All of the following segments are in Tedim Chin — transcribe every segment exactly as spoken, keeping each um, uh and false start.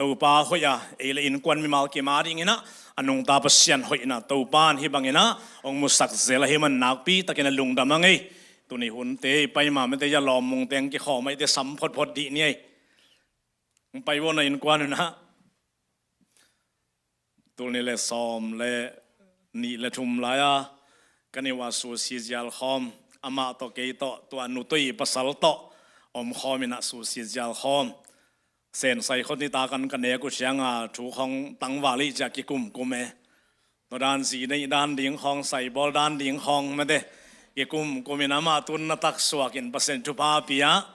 Topa hoih a, ei le innkuan mimal kim a dingin ah a nungta Pasian hoihna Topa in hih bangin ah hong musak zel ahih man nakpi takin a lungdam a ngei. Tuni hunte i pai ma mate, a lawm mungteng kikhawm a, eite sam photphot dih ni ei. Hong pai vua na innkuan un ah. Tul nih le sawm le nih le thum lai-a ka neu a susi zial khawm, amah tawh kei tawh, tua nutui pasal tawh omkhawm in ah susi zial khawm. Sensai khua nitak an ka nek uh ciang a thu khawng tangval i ciah kikumkum e. Tua dan zi neih dan ding khawng, saibawl dan ding khawng mate, kikumkum in amah tun na taksuak in Pasian thupha pia.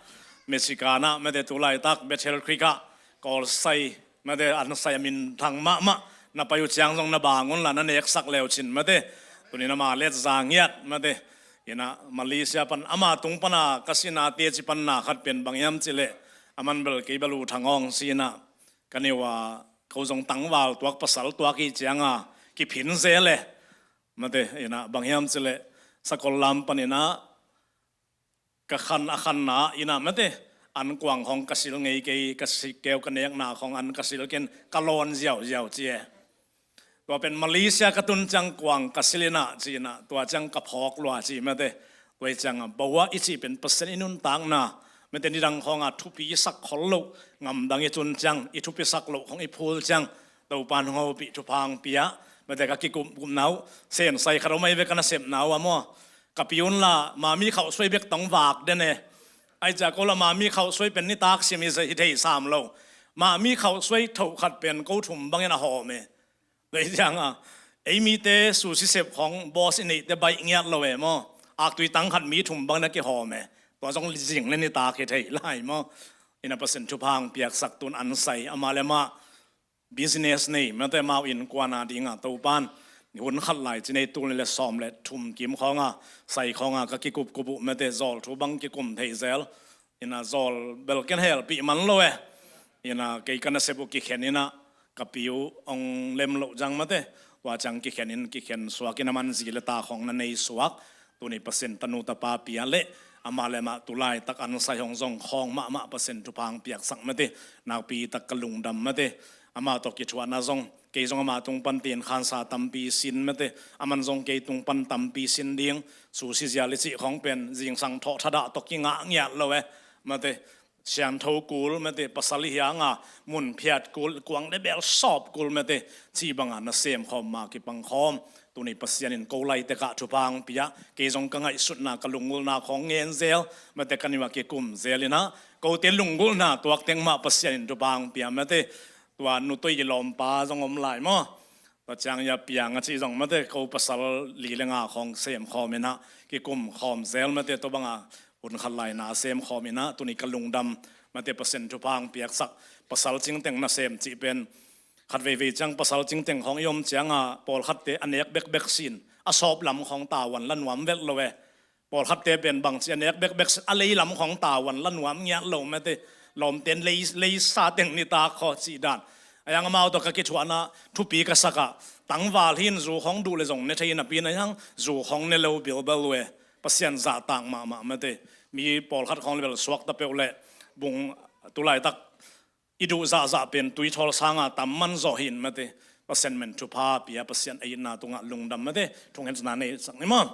Mexican ah mate, tu laitak Bethel Creek ah Kawl sai mate, an sai a minthang mahmah, na pai uh ciang zong na bang un la, na neksak le uh cin mate. Tuni in ama let za ngiat mate. In ah Malaysia pan, ama tung pan a ka sin a teci pan na khat pen bang hiam cih leh, aman bel kei bel U Thang Awng si in ah ka neu a, ko zong tangval tuak, pasal tuak i ciang a kiphin zel e. Mate, in ah bang hiam cih leh, sakol lam pan in ah ka khan, a khanna in ah mate, an kuang khawng ka sil ngei kei, ka sikkeu ka nekna khawng an ka sil ken, ka lawn ziauziau ci e. Tua pen Malaysia ka tun ciang kuang ka sil in ah ci in ah, tua ciang ka phawk lua ci mate. Tua i ciang a, bawa i cih pen Pasian i nuntakna mate, nidang khawng a thupi sak khol loh, ngamdang i tun ciang i thupi sak loh khawng i phul ciang, Topa in hong hopih, thupha hong pia mate. Ka kikumkumna uh, sensai khat om ai ve, ka nasepna uh a maw. Ka pi un la, mami khauhsuai bek tawh hong vak den e. Ai ciah ko la, mami khauhsuai pen nitak sim hi thei sam lo. Mami khauhsuai thoh khat pen ko thum bangin a hawm e. Tua i ciang a, ei mite susi sep khawng boss i neihte baih ngiat lo e maw. Aktui tang khat mi thum bangin a kihawm e. Tua zong zing le nitak hi thei lai maw. In ah Pasian thupha hong piaksak, tun an sai, amah le amah business nei mate, amau innkuan a ding a Topa in hun khat lai ci nei, tul nih le sawm le thum kim khawng a, sai khawng a ka kikupkup uh mate, zawl thu bang kikum thei zel. In ah zawl bel ken helpih man lo e. In ah kei ka nasep uh kikhen in ah, ka pi uh hong lem loh zang mate, tua ciang kikhen in, kikhen suak in, aman zi le ta khawng na nei suak. Tuni Pasian tanu tapa pia le, amah le amah tu laitak an sai hong zong khawng mahmah Pasian thupha hong piaksak mate. Nakpi tak ka lungdam mate. Amah tawh kithuahna zong, kei zong ama tung pan tin khansa tampi sin mate. Aman zong kei tung pan tampi sin ding. Susi zial i cih khawng pen zingsang thawh thadah tawh kingah ngiat lo e mate. Siangtho kul mate, pasal i hiang a mun phiat kul, kuang le bel sawp kul mate, cih bang a nasem khawm, ma kipang khawm. Tuni Pasian in ko laitak ah thupha hong pia, kei zong ka ngaihsutna, ka lunggulhna khawng ngen zel mate, ka neu a kikum zel in ah, kote lunggulhna tuak teng mah Pasian in thupha hong pia mate. Tua nutui i lawmpa zong om lai maw. Tua ciang a piang a cih zong mate, ko pasal li le nga khawng sem khawm in ah kikum khawm zel mate, tua bang a hun khat lai na sem khawm in ah, tuni ka lungdam mate, Pasian thupha hong piaksak. Pasal cingteng nasem cih pen, khat veivei ciang pasal cingteng khawng i om ciang a, pawlkhatte a nek bekbek sin, a sawp lam khawng tavuan la nuam vet lo e. Pawlkhatte pen bangci a nek bekbek sin, a lei lam khawng tavuan la nuam ngiat lo mate. Lawmten lei, leisa teng nitak khaw cih dan. A hiang amau tawh ka kithuahna thupi ka sak a, tangval hi in zu khawng duh le zong ne thei napi in, a hiang zu khawng ne lo bilbel uh e. Pasian zahtak mahmah mate. Mi pawlkhat khawng le bel suakta peuh le, bung tu laitak i duh zahzah pen tuithawl sang a tam man zaw hi in mate. Pasian min thupha pia, Pasian a itna tungah lungdam mate. Thungetna nei sak ni maw.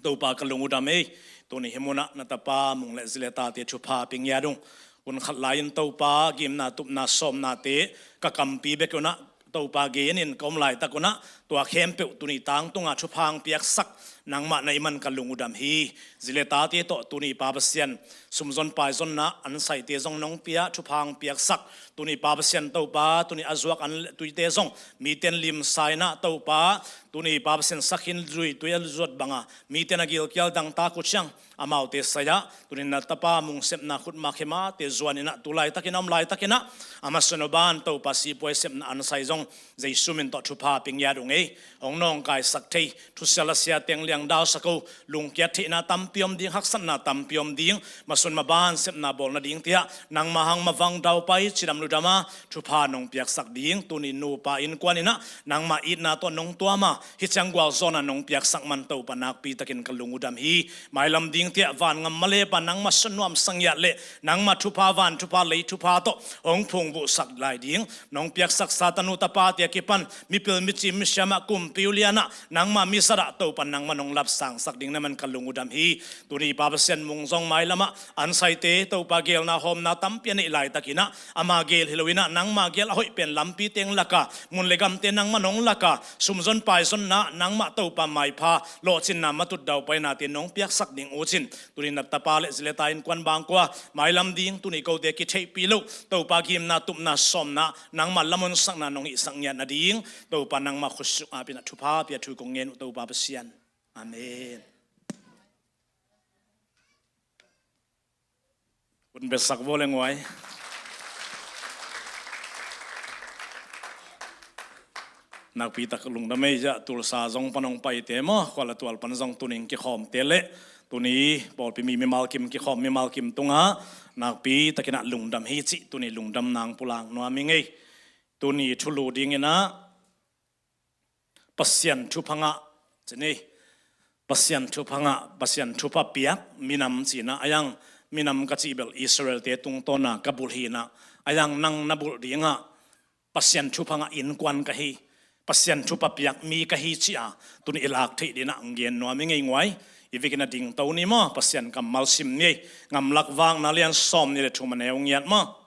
Topa ka lung uh dam ei. Tuni hih mun ah na tapa Mung le zi le tate thupha pia ngiat ung. Hun khat lai in Topa gimna, tupna, sawmnate ka kampi bek un ah Topa gen in ka om laitak un ah, tua khempeuh tuni tangtung a thupha hong piaksak nangmah na hih man ka lung uh dam hi. Zi le tate tawh tuni Pa Pasian, sumzon paizonna an saite zong nong pia, thupha hong piaksak. Tuni Pa Pasian Topa, tuni a zuak an le tuite zong miten limsa in ah Topa, tuni Pa Pasian sakhin zui tui a zuat bang a miten a gilkial dangtak uh ciang, amaute sai ah, tuni na tapa Mung sepna khutma khemate zuan in ah, tu laitakin a om laitakin ah, a masa no ban Topa sipuai sepna an sai zong Jesu min tawh thupha pia ngiat ung ei. Hong nawngkaisak thei, thusia lasia teng Siang dau sak o, lungkiat theihna tampi om ding, haksatna tampi om ding, masun maban sepna bawl nading tiah nangmah hang mavang daupai cidam ludam a thupha nong piaksak ding tuni nupa innkuan in ah nangmah itna tawh nong tuam a, hih ciang gualzawhna nong piaksak man Topa nakpi takin ka lung uh dam hi. Mailam ding tiah vangam malepa nangmah suan nuam sangiat le nangmah thupha, van thupha, lei thupha tawh hong phungvuhsak lai ding nong piaksak sa tanu tapate a kipan mipil micim misiam ah kumpi ulian ah nangmah mizat ah Topa nangmah nong lapsangsak ding na man ka lung uh dam hi. Tuni Pa Pasian, Mung zong mailam ah ansaite Topa geelna hawmna tampi a neih laitakin ah ama geel hi loin ah nangmah geel a hoih pen lampi teng lak a, mun le gamte nangmah nong lak a, sumzon paizonna nangmah Topa maipha lawhcinna matut daupainate nong piaksak ding uh cin, tuni na tapa le zi le ta innkuan bangkua mailam ding tuni kote kitheihpih loh Topa gimna, tupna, sawmna nangmah lamonsakna nong hihsak ngiat nading Topa nangmah khutsung ah pina thupha pia thu kong ngen uh Topa Pasian. Amen. Hun betsak vua le nguai. Nakpi tak lungdam ei. Tulsa zong pan hong paite maw, Kuala Tual pan zong tuning kikhawmte le tuni pawlpi mi mimal kim kikhawm mimal kim tungah nakpi takin ah lungdam hi cih tuni lungdam nang pulak nuam ing ei. Tuni thulu dingin ah Pasian thupha ngah, ci ni. Pasian thupha ngah, Pasian thupha piak minam cihna a yang, minam ka cih bel Israel-te tungtawna ka bulh hina a yang, nang na bulh dingah Pasian thupha ngah innkuan ka hi, Pasian thupha piak mi ka hi ci-a tuni i lak theih dinah gen nuam i ngei nguai. I vekin a dingto ni maw, Pasian kammal sim ni ei. Ngamlak Vakna lian sawm ni le thum a neu ngiat maw.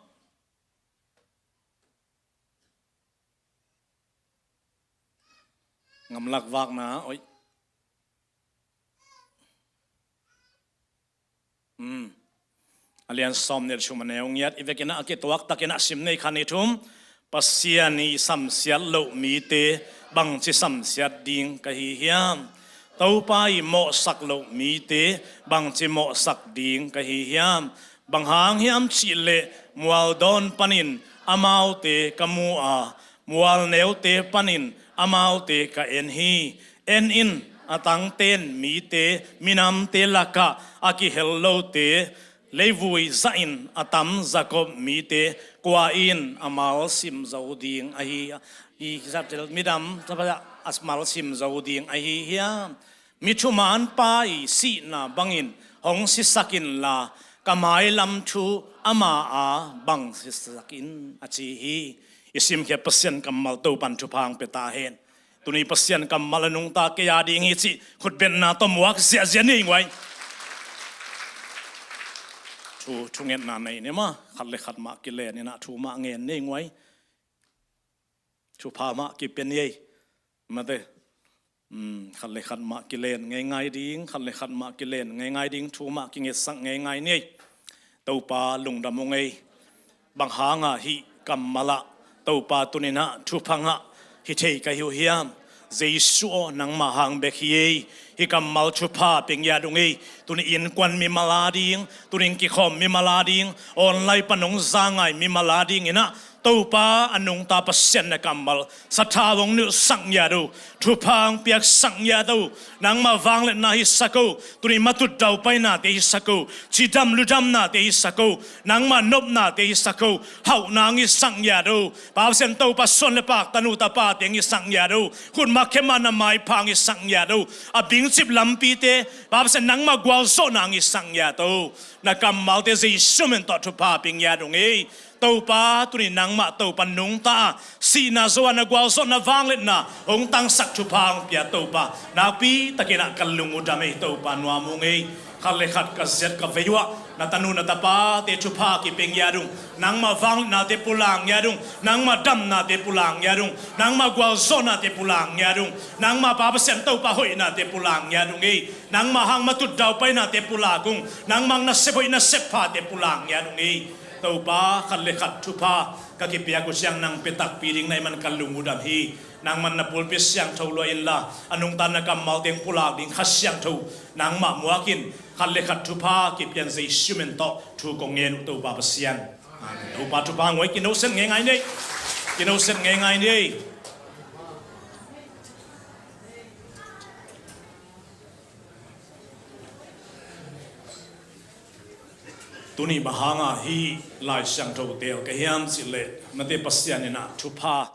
Ngamlak Vakna, oi. Hmm. A lian sawm ni le thum a neu ngiat i vekin a kituak takin a sim nei khan i thum. Pasian i samsiat loh mite bangci samsiat ding ka hi hiam? Topa i mawhsak loh mite bangci mawhsak ding ka hi hiam? Bang hang hiam cihleh mualdawn panin amaute ka mu a, mualneute panin amaute ka en hi. En in, a tangten mite minamte lakah a kihel lote leivui zahin a tam Jakob mite kua in a mal sim zo ding ahi, hi zatel midam a mal sim zo ding ahi hiam? Mi thuman pa i sihna bangin hong sisak inla, ka mailam thu ama a bang sisak in, a ci hi. I simkhia Pasian kammal Topan thupha hong pia ta hen. Tuni Pasian kammal a nungta kei a ding hi cih khutbetna tawh muak ziahziah ni ei nguai. Thu, thungetna nei ni maw, khat le khat mah kilen inah thu mah ngen ni ei nguai. Thupha mah kipia ni ei. Mate. Hmm, khat le khat mah kilen ngeingai ding, khat le khat mah kilen ngeingai ding, thu mah kingetsak ngeingai ni ei. Topa lungdam ung ei. Bang hanga hih kammal ah Topa tuninah thupha ngah hi thei ka hi uh hiam? Jesu aw, nangmah hang bek hi ei. Hih kammal thupha pia ngiat ung ei. Tuni innkuan mimal a ding, tuni kikhawm mimal a ding, online pan hong za ngai mimal a dinginah Topa a nungta Pasian na kammal sathau hong nilhsak ngiat uh, thupha hong piaksak ngiat uh. Nangmah vangliatna hisak uh, tuni matut daupainate hisak uh, cidam ludamnate hisak uh, nangmah nopnate hisak uh, hauhna hong hisak ngiat uh. Pa Pasian Topa suan le pak tanu tapate hong hisak ngiat uh, khutma khema na maipha hong hisak ngiat uh. A bingcip lampite Pa Pasian nangmah gualzawhna hong hisak ngiat uh. Na kammalte Jesu min tawh thupha pia ngiat ung ei. Topa, tuni nangmah Topa nungta a, sihna zo a na gualzawhna vangliatna hong tangsak thupha hong pia Topa, nakpi takinah ka lung uh dam ei Topa, nuam ung ei. Khat le khat ka ziat ka vei uh ah na tanu na tapate thupha kipia ngiat ung, nangmah vangliatnate pulak ngiat ung, nangmah damnate pulak ngiat ung, nangmah gualzawhnate pulak ngiat ung, nangmah Pa Pasian Topa hoihnate pulak ngiat ung ei. Nangmah hang matut daupainate pulak ung, nangmah hang nasep hoih nasep phate pulak ngiat ung ei. Topa, khat le khat thupha ka kipiak uh ciang nang pia takpi ding na hih man ka lung uh dam hi. Nangman na pulpit siangtho lua inla, a nungta na kammal teng pulak ding Kha Siangtho nangmah muak in. Khat le khat thupha kipian Jesu min tawh thu kong ngen uh Topa Pasian. Amen. Topa thupha nguai, kinosen ngeingai ni ei. Kinosen ngeingai ni ei. Tuni bang hanga hih Lai Siangtho tel ka hiam cihleh, nate Pasian in ah thupha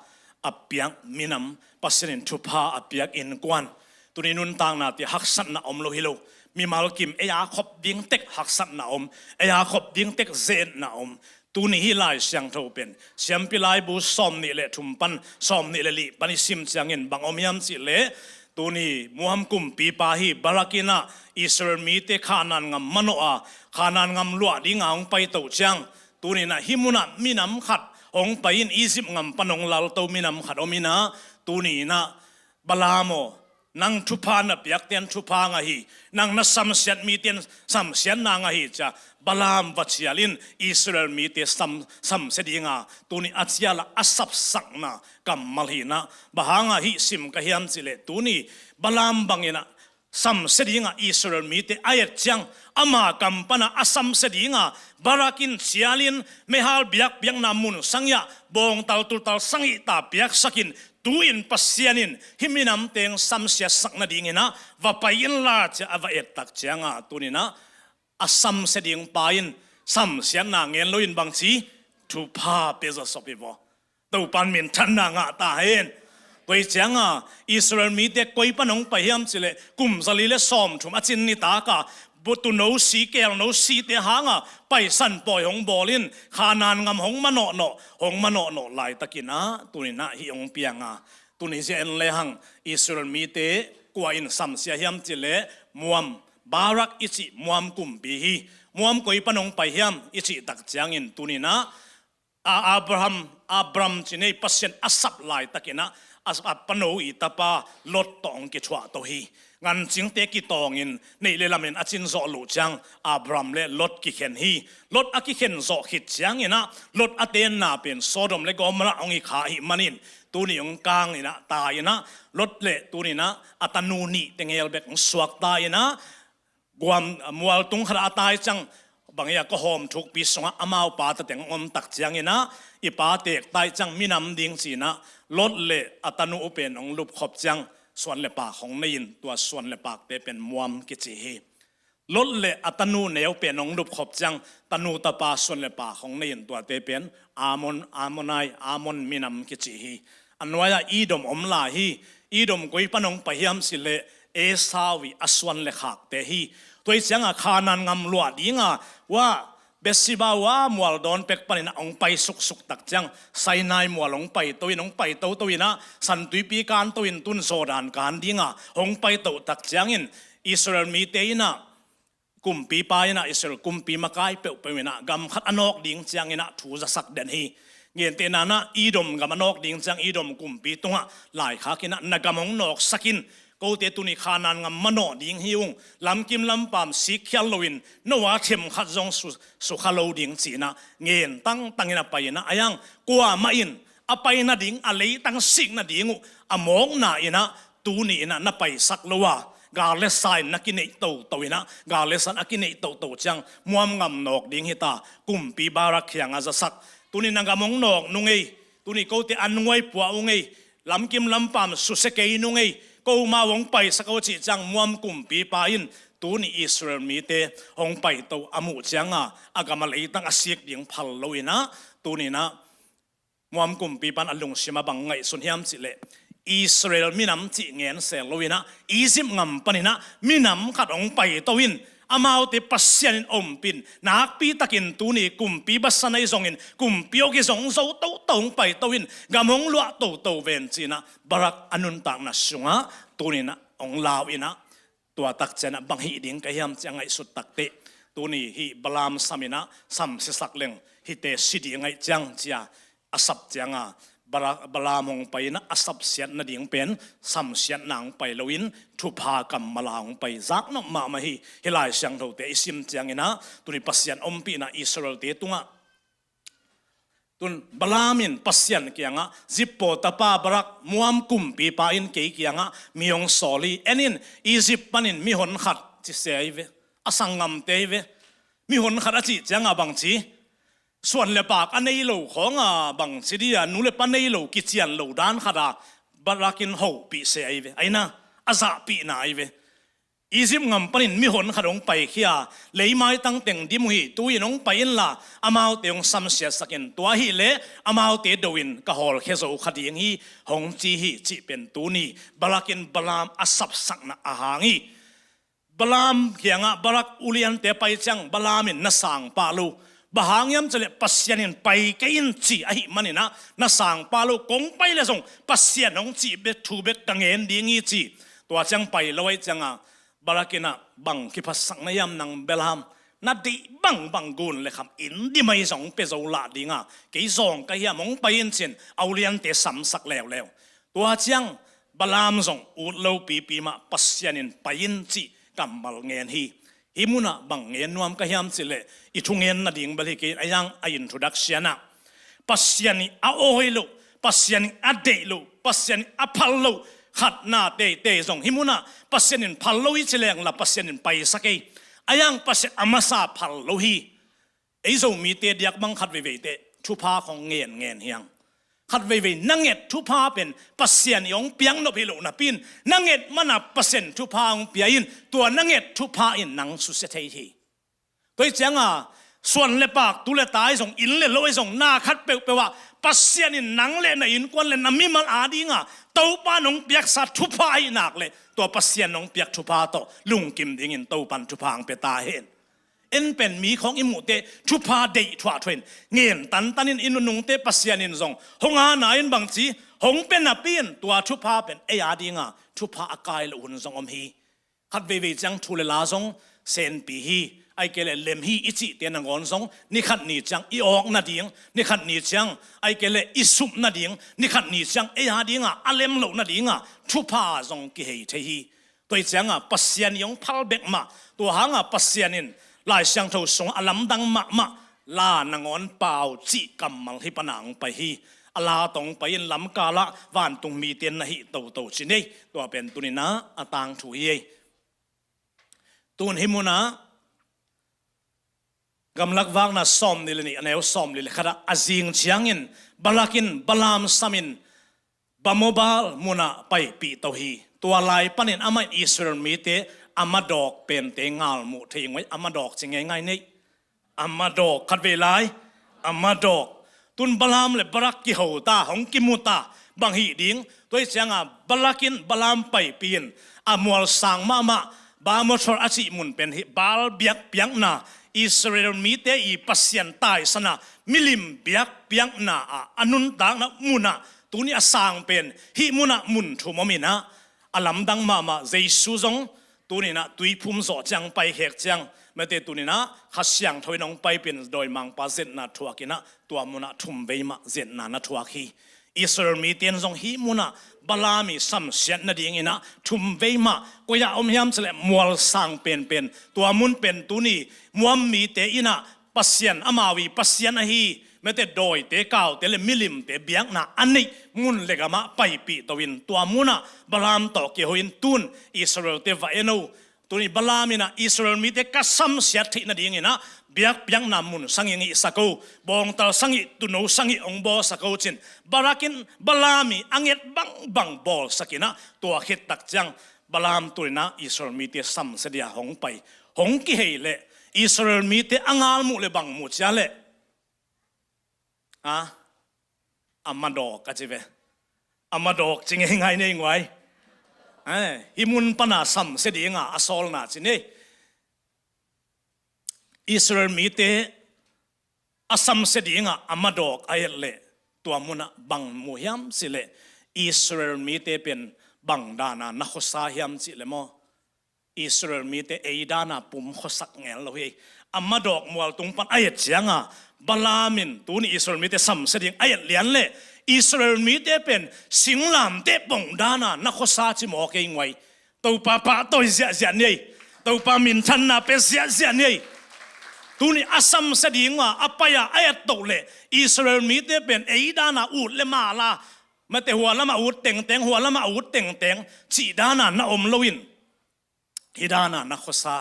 a piak minam, Pasian in thupha a piak innkuan, tuni nuntakna te haksatna om lo hi lo. Mimal kim ei a khop ding tek haksatna om, ei a khop ding tek zetna om. Tuni hih Lai Siangtho pen Siampi Laibu sawmnih le thum pan sawmnih le li pan i sim ciangin bang om hiam cihleh, tuni Moab kumpipa hi Barak in ah Israel mite Kanaan ngam manawh a, Kanaan ngam luah dinga hong paito ciang, tuni in ah hih munah minam khat hong pai in, Egypt ngam pan hong lalto minam khat om in ah, tuni in ah, Balaam aw, nang thupha na piakte in thupha ngah hi, nang na samsiat mite in samsiatna ngah hi, ci-a Balaam va cial in Israel mite sam, samsia dinga tuni a cial a, a sapsakna kammal hi in ah. Bang hanga hih sim ka hiam cihleh, tuni Balaam bang in ah samsia dinga Israel mite a et ciang, ama kam pana a samsia dinga Barak in cial in meihal biakpiakna mun sangih ah bawngtal tultal sangih ta piaksak in, tu-in Pasian in hih minam teng samsiatsak nading in ah va pai inla, ci-a a va et tak cianga, tuni in ah a samsia ding pa in samsiatna ngen lo in bang ci, thupha pia zawsop hi vaw. Topa'n minthanna ngah ta hen. Tua hi cianga Israel mite koi pan hong pai hiam cihleh, kum zali le sawmthum a cin nitak a, bu tuuno si, kelno site hanga paisan pawi hong bawl in, Kanaan ngam hong manawhnawh, hong manawhnawh laitakin ah, tuni in ah hih hong piang a, tuni zia en lehang Israel mite kua in samsia hiam cihleh, Moab, Barak i cih Moab kumpi hi. Moab koi pan hong pai hiam i cih tak ciangin, tuni in ah, a, Abraham, Abram ci nei, Pasian a sap laitakin ah, a, a pano i tapa Lot tawh hong kithuahto hi. Ngancingte kitawngin neih le lamin a cin zawh loh ciang Abram le Lot kikhen hi. Lot a kikhen zawh khit ciangin ah, Lot a tenna pen Sodom le Gomorrah hong hi kha ahih manin, tuni hong kang in ah, tai in ah, Lot le tuni in ah a tanu nih teng hel bek hong suakta in ah, guam, mualtung khat ah a tai ciang, bang hi a, kawhawm thukpi sungah amau pa tateng hong om tak ciangin ah, i pa teek tai ciang minam ding ci in ah, Lot le a tanu uh pen hong lupkhop ciang suan le paak hong nei in, tua suan le paakte pen Moab kici hi. Lot le a tanu neu pen hong lupkhop ciang tanu tapa suan le paak hong nei in, tuate pen Ammon, Ammoni, Ammon minam kici hi. A nuai-ah Edom om lai hi. Edom koi pan hong pai hiam cihleh, Esau ii a suan le khaakte hi. Tua hi cianga Kanaan ngam luah dinga, ua, Beersheba ua mual dawn pek panin ah hong pai suksuk tak ciang, Sinai mual hong paito in, hong paitoto in ah, San Tuipi kanto in, tun Jordan kan dinga hong paito tak ciangin, Israel mite in ah, kumpipa in ah Israel kumpi makai peuhpeuh in ah gam khat a nawk ding ciangin ah thu zasak den hi. Gentehna-in ah Edom gam a nawk ding ciang Edom kumpi tungah laikhak in ah, na gam hong nawksak in, kote tuni Kanaan ngam manawh ding hi ung, lamkim lampam sikkhial loin no a themkhat zong su, sukha lo ding ci in ah ngen tangtang in a pai in ah, a yang kuamah in a pai nading, a leitang sik nading uh a mawkna in ah, tuni in ah na paisak lo a, gal le sa in na kineih toto in ah, gal le sa in a kineih toto ciang Moab ngam nawk ding hi ta, kumpi Barak kiangah zasak. Tuni na gam hong nawk nung ei, tuni kote an nguai pua ung ei, lamkim lampam susia kei nung ei, ko mau hong paisak o cih ciang Moab kumpipa in tuni Israel mite hong paito a muh cianga, a gam a leitang a sik ding phal lo in ah, tuni in ah Moab kumpipa in a lungsim ah bang ngaihsun hiam cihleh, Israel minam cih ngen sel lo in ah, Egypt ngam panin ah minam khat hong paito in, amaute Pasian in ompih in, nakpi takin tuni kumpi basan ahi zongin, kumpi aw kizong zo toto hong paito in, gam hong luah toto ven ci in ah Barak a nuntakna sungah tuni in ah hong lau in ah, tua tak ciangah bang hih ding ka hiam ci a ngaihsut takteh, tuni hih Balaam sam in ah samsiasak leng hihte si ding ahih ciang ci a, a sap cianga, Bala, Balaam hong pai in ah a sapsiat nading pen samsiatna hong pai loin, thupha kammal a hong pai, zaknop mahmah hi. Hih Lai Siangthote i sim ciangin ah, tuni Pasian ompihna Israelte tungah, tun Balaam in Pasian kiangah, Zippor tapa Barak, Moab kumpipa in kei kiangah mi hong sawl hi. En in, Egypt panin mihon khat ci se ahi ve, a sanggamte hi ve. Mihon khat a cih ciangah bang ci, suan le paak a nei lo khawngah bang ci dia, nu le pa nei lo, kician lo dan khatah Barak in hopih se ahi ve, aina, a zahpihna ahi ve. Egypt ngam panin mihon khat hong paikhia, leimaitang teng dim uh hi, tu-in hong pai inla amaute hong samsiatsak in, tua ahih leh amaute do-in ka hawlkhia zo kha ding hi, hong ci hi, cih pen tuni Balak in Balaam a sapsakna a hang hi. Balaam kiangah Balak uliante pai ciang Balaam in na sang pah lo. Bang hang hiam cih leh Pasian in pai kei in ci ahih manin ah na sang pah lo, kong pai leh zong Pasian hong cih bek thu bek ka ngen ding hi ci. Tua ciang pai lo ahih ciangah Balak in ah bang kiphatsakna hiam nang Balaam, na deih bangbang gun le kham inn dim ahi zong pia zo lah ding a, kei zawng ka hiam, hong pai in ci-in a uliante samsak leuleu. Tua ciang Balaam zong ut lo pipi mah Pasian in pai in cih kammal ngen hi. Hih munah bang ngen nuam ka hiam cih leh i thungen nading bel hi kei in, a yang a introduction ah Pasian in a awi loh, Pasian in a deih loh, Pasian in a phal loh khat na teitei zong hih munah Pasian in phal lo hi ci leng la Pasian in paisak ei. A yang Pasian a masa phal lo hi. Ei Zomite diak bang khat veivei teh thupha khong ngen ngen hi hang. Khat veivei na nget thupha pen Pasian in hong piak nop hi lo napi-in, na nget mana Pasian thupha hong pia in, tua na nget thupha in nang susia thei hi. Tua ahih ciangah suan le pak, tu le ta ahi zong, inn le lo ahi zong, na khat peuhpeuh ah Pasian in nang le na innkuan le na mimal adingah Topa in hong piaksa thupha ahih nak leh tua Pasian in hong piak thupha tawh lungkim dingin Topa in thupha hong pia ta hen. En pen mi khong i muh teh thupha deih thuah thuah in ngen tantan in, i nunungte Pasian in zong hong ana in bangci hong pia napi-in tua thupha pen ei adingah thupha a kai loh hun zong om hi. Khat veivei ciang thu le la zong senpi hi, ahih kei leh lem hi i cihte nangawn zong ni khat ni ciang i awk nading, ni khat ni ciang ahih kei leh i sup nading, ni khat ni ciang ei adingah a lem loh nadingah thupha zong kihei thei hi. Tua ahih ciangah Pasian in hong phal bek mah, tua hangah Pasian in Lai Siangtho sungah a lamdang mahmah la nangawn pau cih kammal hih pana hong pai hi. A la tawh hong pai in lamkalah vantung mite na hih toto ci-in ei, tua pen tuni-in ah a tangthu hi ei. Tun hih munah Gamlak Vakna sawmnih le nih, a neu sawmnih le khat ah, a zing ciangin Balak in Balaam samin Bamobaal munah paipih to hi. Tua lai panin amah in Israel mite a madawk pente ngalmuh thei ngei. A madawk ci ngeingai ni ei. A madawk, khatvei lai, a madawk. Tun Balaam le Balak kiho ta, hong kimu ta, bang hih ding. Tua ahih ciangah Balak in Balaam paipih in a mualsang mahmah Bamoth Peor a cih mun pen hih Baal biakpiakna, Israel mite i Pasian taisan a milim biakpiakna ah a nuntakna munah tuni a sang pen hih munah mun thum om in ah, a lamdang mahmah Jesu zong tuni-in ah tuiphum zawh ciang paikhek ciang, mate, tuni-in ah Kha Siangtho in hong paipih in dawimangpa zetna thuak in ah tua munah thumvei mah zetna na thuak hi. Israel mite in zong hih munah Balaam i samsiat nadingin ah thumvei mah, koi-ah om hiam cih leh mualsang penpen, tua mun pen tuni muam mite in ah Pasian, amau i Pasian ahi, mate, dawite, kaute le milimte biakna a neih mun le gamah paipih to in, tua munah Balaam tawh kiho in tun Israelte va en o. Tuni Balaam in ah Israel mite ka samsiat theih nadingin ah biakpiakna mun sang i ngihsak o, bawngtal sang i, tuuno sang i hong bawlsak o ci-in Balak in Balaam i a nget bangbang bawlsak in ah, tua khit tak ciang Balaam tuni-in ah Israel mite samsia dia hong pai, hong kihei leh Israel mite a ngalmuh leh bang mu ci a leh, a, a madawk a ci ve. A madawk ci ngeingai ni ei, nguai. Eh, hih mun pana samsia dinga a sawlna ci ni ei. Israel mite a samsia dinga a madawk a et leh tua munah bang mu hiam cih leh, Israel mite pen bang dana na khuasa hiam cih leh maw, Israel mite ei dana pum khuasak ngel lo hi. A madawk mual tung pan a et cianga Balaam in tuni Israel mite samsia ding a et lian leh, Israel mite pen singlamteh pong dana na khuasa ci mawk ei, nguai. Topa pahtawi ziahziah ni ei. Topa minthanna pia ziahziah ni ei. Tuni a samsia dinga a pai-a a et toh leh, Israel mite pen ei dana ut le mala, mate, hua lama ut tengteng, hua lama ut tengteng cih dana na om lo in, hih dana na khuasa.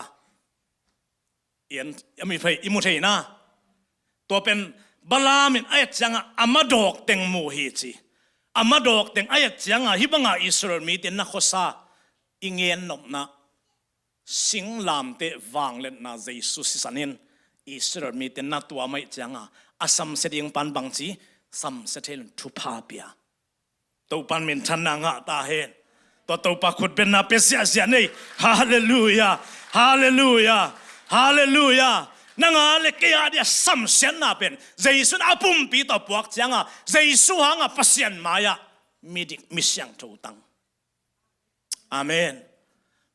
I en, i mu thei, i mu thei na. Tua pen Balaam in a et cianga a madawk teng mu hi ci. A madawk teng a et cianga hih banga Israel mite na khuasa, i ngennopna. singlamteh vangliatna Jesu sisan in Israel mite na tuam ahih cianga a samsia ding pan bangci samsia thei lo in thupha pia. Topan minthanna ngah ta hen. Tua Topa khutbetna pia ziahziah nei. Halleluia. Halleluia. Halleluia. Nanga le kei a dia samsiatna pen Jesu in a pumpi tawh puak cianga Jesu hanga Pasian mai-ah midik misiangtho tang. Amen.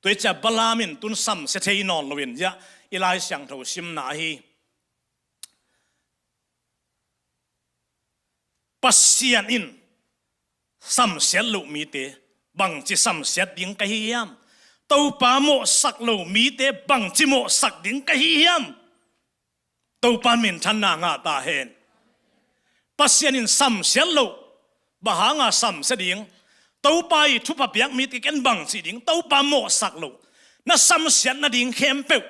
Tua hi cia Balaam in tun samsia thei nawn loin, ya, i Lai Siangtho simna ahi. Pasian in samsiat loh mite bangci samsiat ding ka hi hiam? Topa mawhsak lo mite bangci mawhsak ding ka hi hiam? Topa minthanna ngah ta hen. Pasian in samsiat loh, bang hanga samsia ding? Topa i thupha piak mite ken bangci ding? Topa mawhsak loh, na samsiat nading khempeuh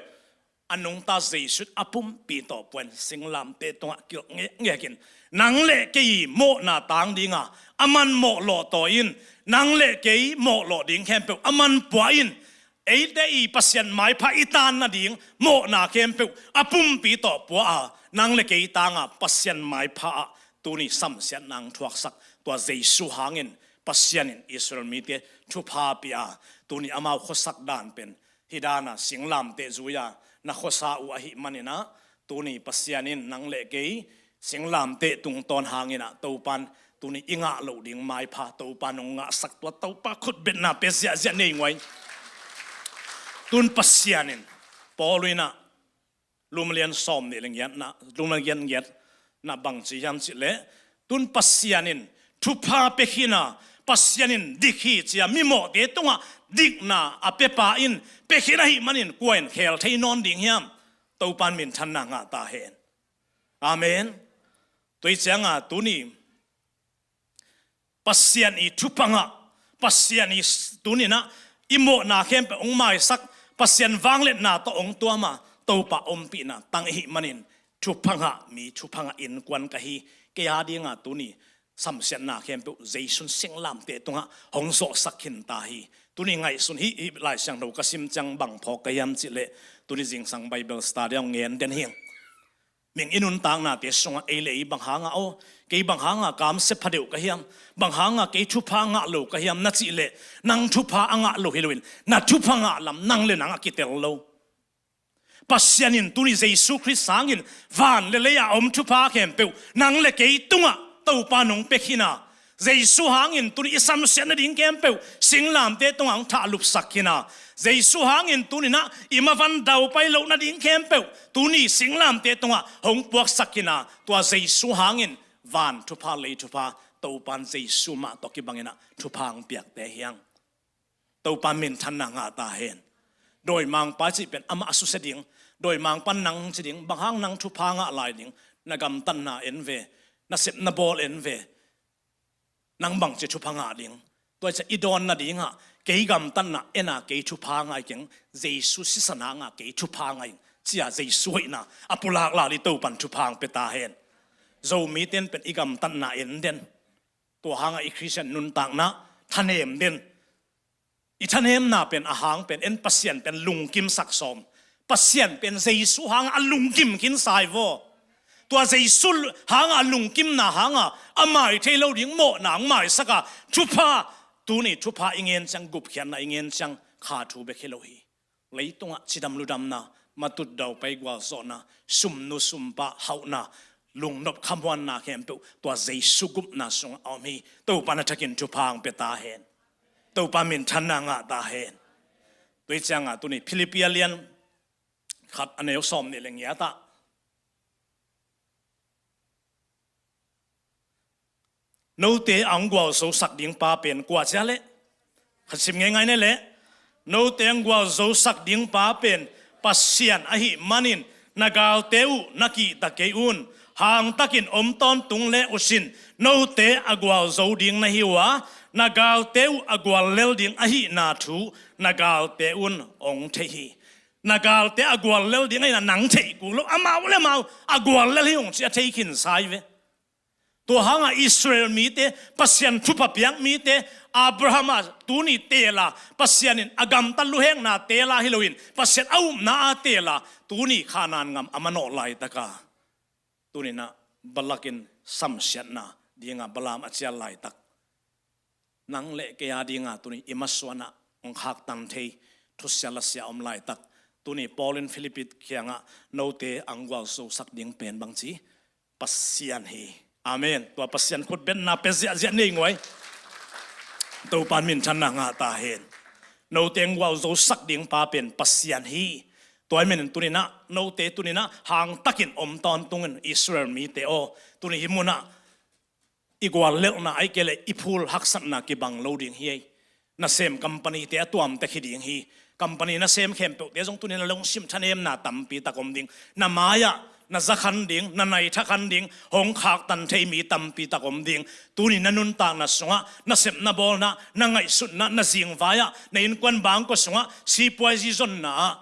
a nungta Jesu a pumpi tawh puain singlamteh tungah kilh ngekngek in, nang le kei i mawhna tang dinga a man mawhlawh tawi in, nang le kei mawhlawh ding khempeuh a man pua in, eite i Pasian maipha i tan nading mawhna khempeuh a pumpi tawh pua a, nang le kei tanga Pasian maipha ah tuni samsiat nang thuaksak tua Jesu hangin Pasian in Israel mite thupha pia a, tuni amau khuasak dan pen hih dana singlamteh zui-a na khuasa uh ahih maninah, tuni Pasian in nang le kei singlamteh tungtawn hanginah Topan tuni i ngah loh ding maipha Topan hong ngahsak tua Topa khutbetna pia ziahziah nei nguai. Tun Pasian in Paul inah Lum lian sawm nih le ngiatna, lum lian ngiatna bangci hiam cihleh, tun Pasian in thupha pia khin a, Pasian in dik hi cia mimawhte tungah dikna a piapa in pia khin ahih manin kua in khel thei nawn ding hiam? Topan minthanna ngah ta hen. Amen. Tua hi cianga tuni Pasian i thupha ngah, Pasian i tuninah i mawhna khempeuh hong maisak, Pasian vangliatna tawh hong tuama Topa ompihna tang ihih manin thupha ngah mi, thupha ngah innkuan ka hi. Kei a dinga tuni samsiatna khempeuh Jesu in singlamteh tungah hong zawhsak khin ta hi. Tuni ngaihsun hih, hih Lai Siangtho ka sim ciang bang phawk ka hiam cihleh, tuni zingsang Bible study hong ngen den hi. Ming i nuntaknate sungah ei le ei bang hanga aw, kei bang hanga kamsia phadeuh ka hiam? Bang hanga kei thupha ngah lo ka hiam na cihleh, nang thupha a ngah lo hi loin na thupha ngah lam nang le nang a kitel lo. Pasian in tuni Jesu Khrist hangin van le lei-a om thupha khempeuh nang le kei tungah Topa nong pia khin a, Jesu hangin tuni i samsiat nading khempeuh singlamteh tungah hong thahlupsak khin a, Jesu hangin tuninah i mavan daupai loh nading khempeuh tuni singlamteh tungah hong puaksak khin a, tua Jesu hangin van thupha lei thupha Topan Jesu mah tawh kibanginah thupha hong piakte hiang. Topa minthanna ngah ta hen. Dawimangpa cih pen amah a susia ding, dawimangpan nang ci ding, bang hang nang thupha ngah lai ding, na gamtatna en ve, na sep na bawl en ve. Nang bangci thupha ngah ding? Tua cia i dawn nadingah kei gamtatna ena kei thupha ngai keng, Jesu sisan hanga kei thupha ngai cia Jesu hoihna a pulak lal i Topan thupha hong pia ta hen. Zomite in pen i gamtatna en den. Tua hanga i Khristian nuntakna thanem den. I thanemna pen a hang pen en Pasian pen lungkimsak sawm. Pasian pen Jesu hanga a lungkim khin sai vaw. Tua Jesu hanga a lungkimna hanga a mai thei lo ding mawhna hong maisaka thupha, tuni thupha i ngen ciang, gupkhiatna i ngen ciang kha thu bek hi lo hi. Leitungah cidam ludamna, matut daupai gualzawhna, sumnu sumpah hauhna, lungnop khamuanna khempeuh tua Jesu gupna sungah a om hi. Topa na thakin thupha hong pia ta hen. Topa minthanna ngah ta hen. Tua hi cianga tuni Philippi a lian khat a neu sawm nih le ngiatah note a hong gualzosak ding pa pen kua cia leh? Kha sim ngeingai ne leh. Note a hong gualzosak ding pa pen Pasian ahih manin na galte uh na kihta kei un. Hangtakin om tawntung le usin, note a gualzo ding na hi uh a, na galte uh a guallel ding ahihna thu na galte un hong thei hi. Na galte a guallel ding ahihna nang theih kul lo, amau le amau a guallel hi hong ci a thei khin sai ve. Tua hangah Israel mite, Pasian thupha piak mite, Abraham a tuni tela, Pasian in a gamtat luhekna tela hi loin, Pasian a upna a tela, tuni Khanan gam a manawh laitaka, tuninah Balak in samsiatna dinga Balaam a cial laitak, nang le kei a dinga tuni i masuanah hong khaktan thei thusia lasia om laitak, tuni Paul in Philippi kiangah note ang gualzosak ding pen bangci, Pasian hi. Amen. Tua Pasian khutbetna pia ziahziah nei nguai. Topan minthanna ngah ta hen. Note ang gualzosak ding pa pen Pasian hi. Tua hi menin tuninah note tuninah hangtakin om tawntungin Israel mite aw, tuni hi munah i guallelhna aike le i phul haksatna kibang lo ding hi ei. Nasem company te a tuamte khi ding hi. Company nasem khempeuhte zong tunin a lungsim thanemna tampi tak om ding. Na mai-ah na zakhan ding, na naithakhan ding, hong khaktan thei mi tampi tak om ding. Tuni na nuntakna sungah, na sepna bawlna, na ngaihsutna, na zingvai-ah, na innkuan bangkua sungah sipuai zizonna ah,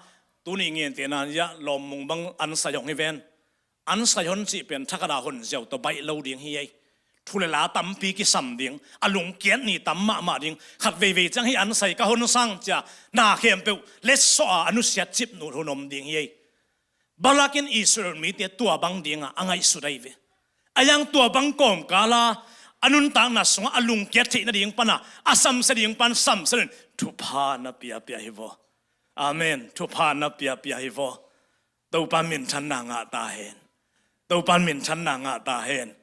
tuni ngentehna ya lawmmung bang ansai hong hi ven. Ansai hon cih pen thakhat a hon ziau tawh baih lo ding hi ei. Thu le la tampi kisam ding, a lungkiat ni tam mahmah ding. Khat veivei ciang hi ansai ka hon sang cia, na khempeuh letsawh a a nusiat cip nut hun om ding hi ei. Balak in Israel mite tua bang dingah a ngaihsut ahi ve. A yang tua bang kawmkala a nuntakna sungah a lungkiat theih nading pana a samsia ding pan samsia loin thupha na piapia hi vaw. Amen. Thupha na piapia hi vaw. Topan minthanna ngah ta hen. Topan minthanna ngah ta hen.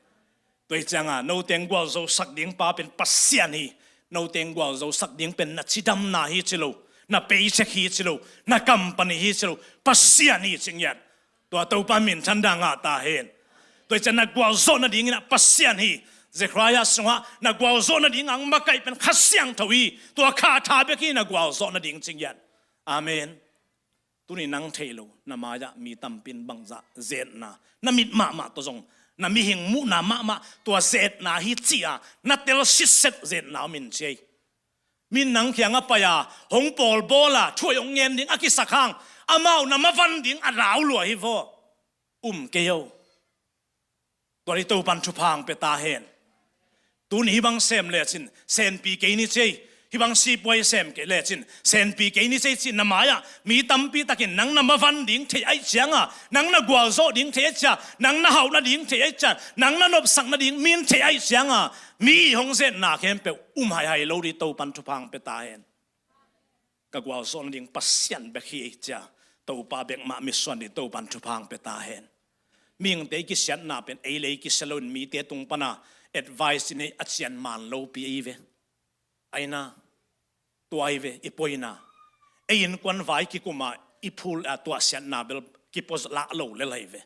Tua hi cianga note ang gualzosak ding pa pen Pasian hi. Note ang gualzosak ding pen na cidamna hi ci lo, na paycheck hi ci lo, na company hi ci lo, Pasian hi ci ngiat. Tua Topan minthanna ngah ta hen. Tua hi cianga na gualzawh nadingin ah Pasian hi. Zechariah sungah na gualzawh nading ang makaih pen Kha Siangtho hi. Tua Kha tha bek hi na gualzawh nading ci ngiat. Amen. Tuni nang theih lo, na mai-ah mi tampi in bangzah zetna, na mit mahmah tawh zong, na mihing muhna mahmah tua zetna hi ci-a na tel sitset zetna om in ci ei. Min nang kiangah pai-a hong pawlbawl a thuai hong ngen ding a kisak hang, amau na mavan ding a lau lua hi vaw. Um kei o. Tua hi Topan thupha hong pia ta hen. Tuni hih bang sem lecin senpi kei ni ci ei. Hih bang sipuai sem kei lecin senpi kei ni ci ei ci na mai-ah mi tampi takin nang na mavan ding theih aih cianga, nang na gualzawh ding theih aih cia, nang na hauh nading theih aih cia, nang na nopsak nading min theih aih cianga mi hong zetna khempeuh um haihai lo dih Topan thupha hong pia ta hen. Ka gualzawh nading Pasian bek hi ei cia, Topa bek mah mitsuan dih Topan thupha hong pia ta hen. Mihingte i kisiatna pen ei le ei kisia loin mite tung pana advice in ei a cian man lopi ei ve. Aina, tua ei ve i poina. Ei innkuan vai kikuma i phul a tuahsiatna bel kipo lah lo lel ei ve.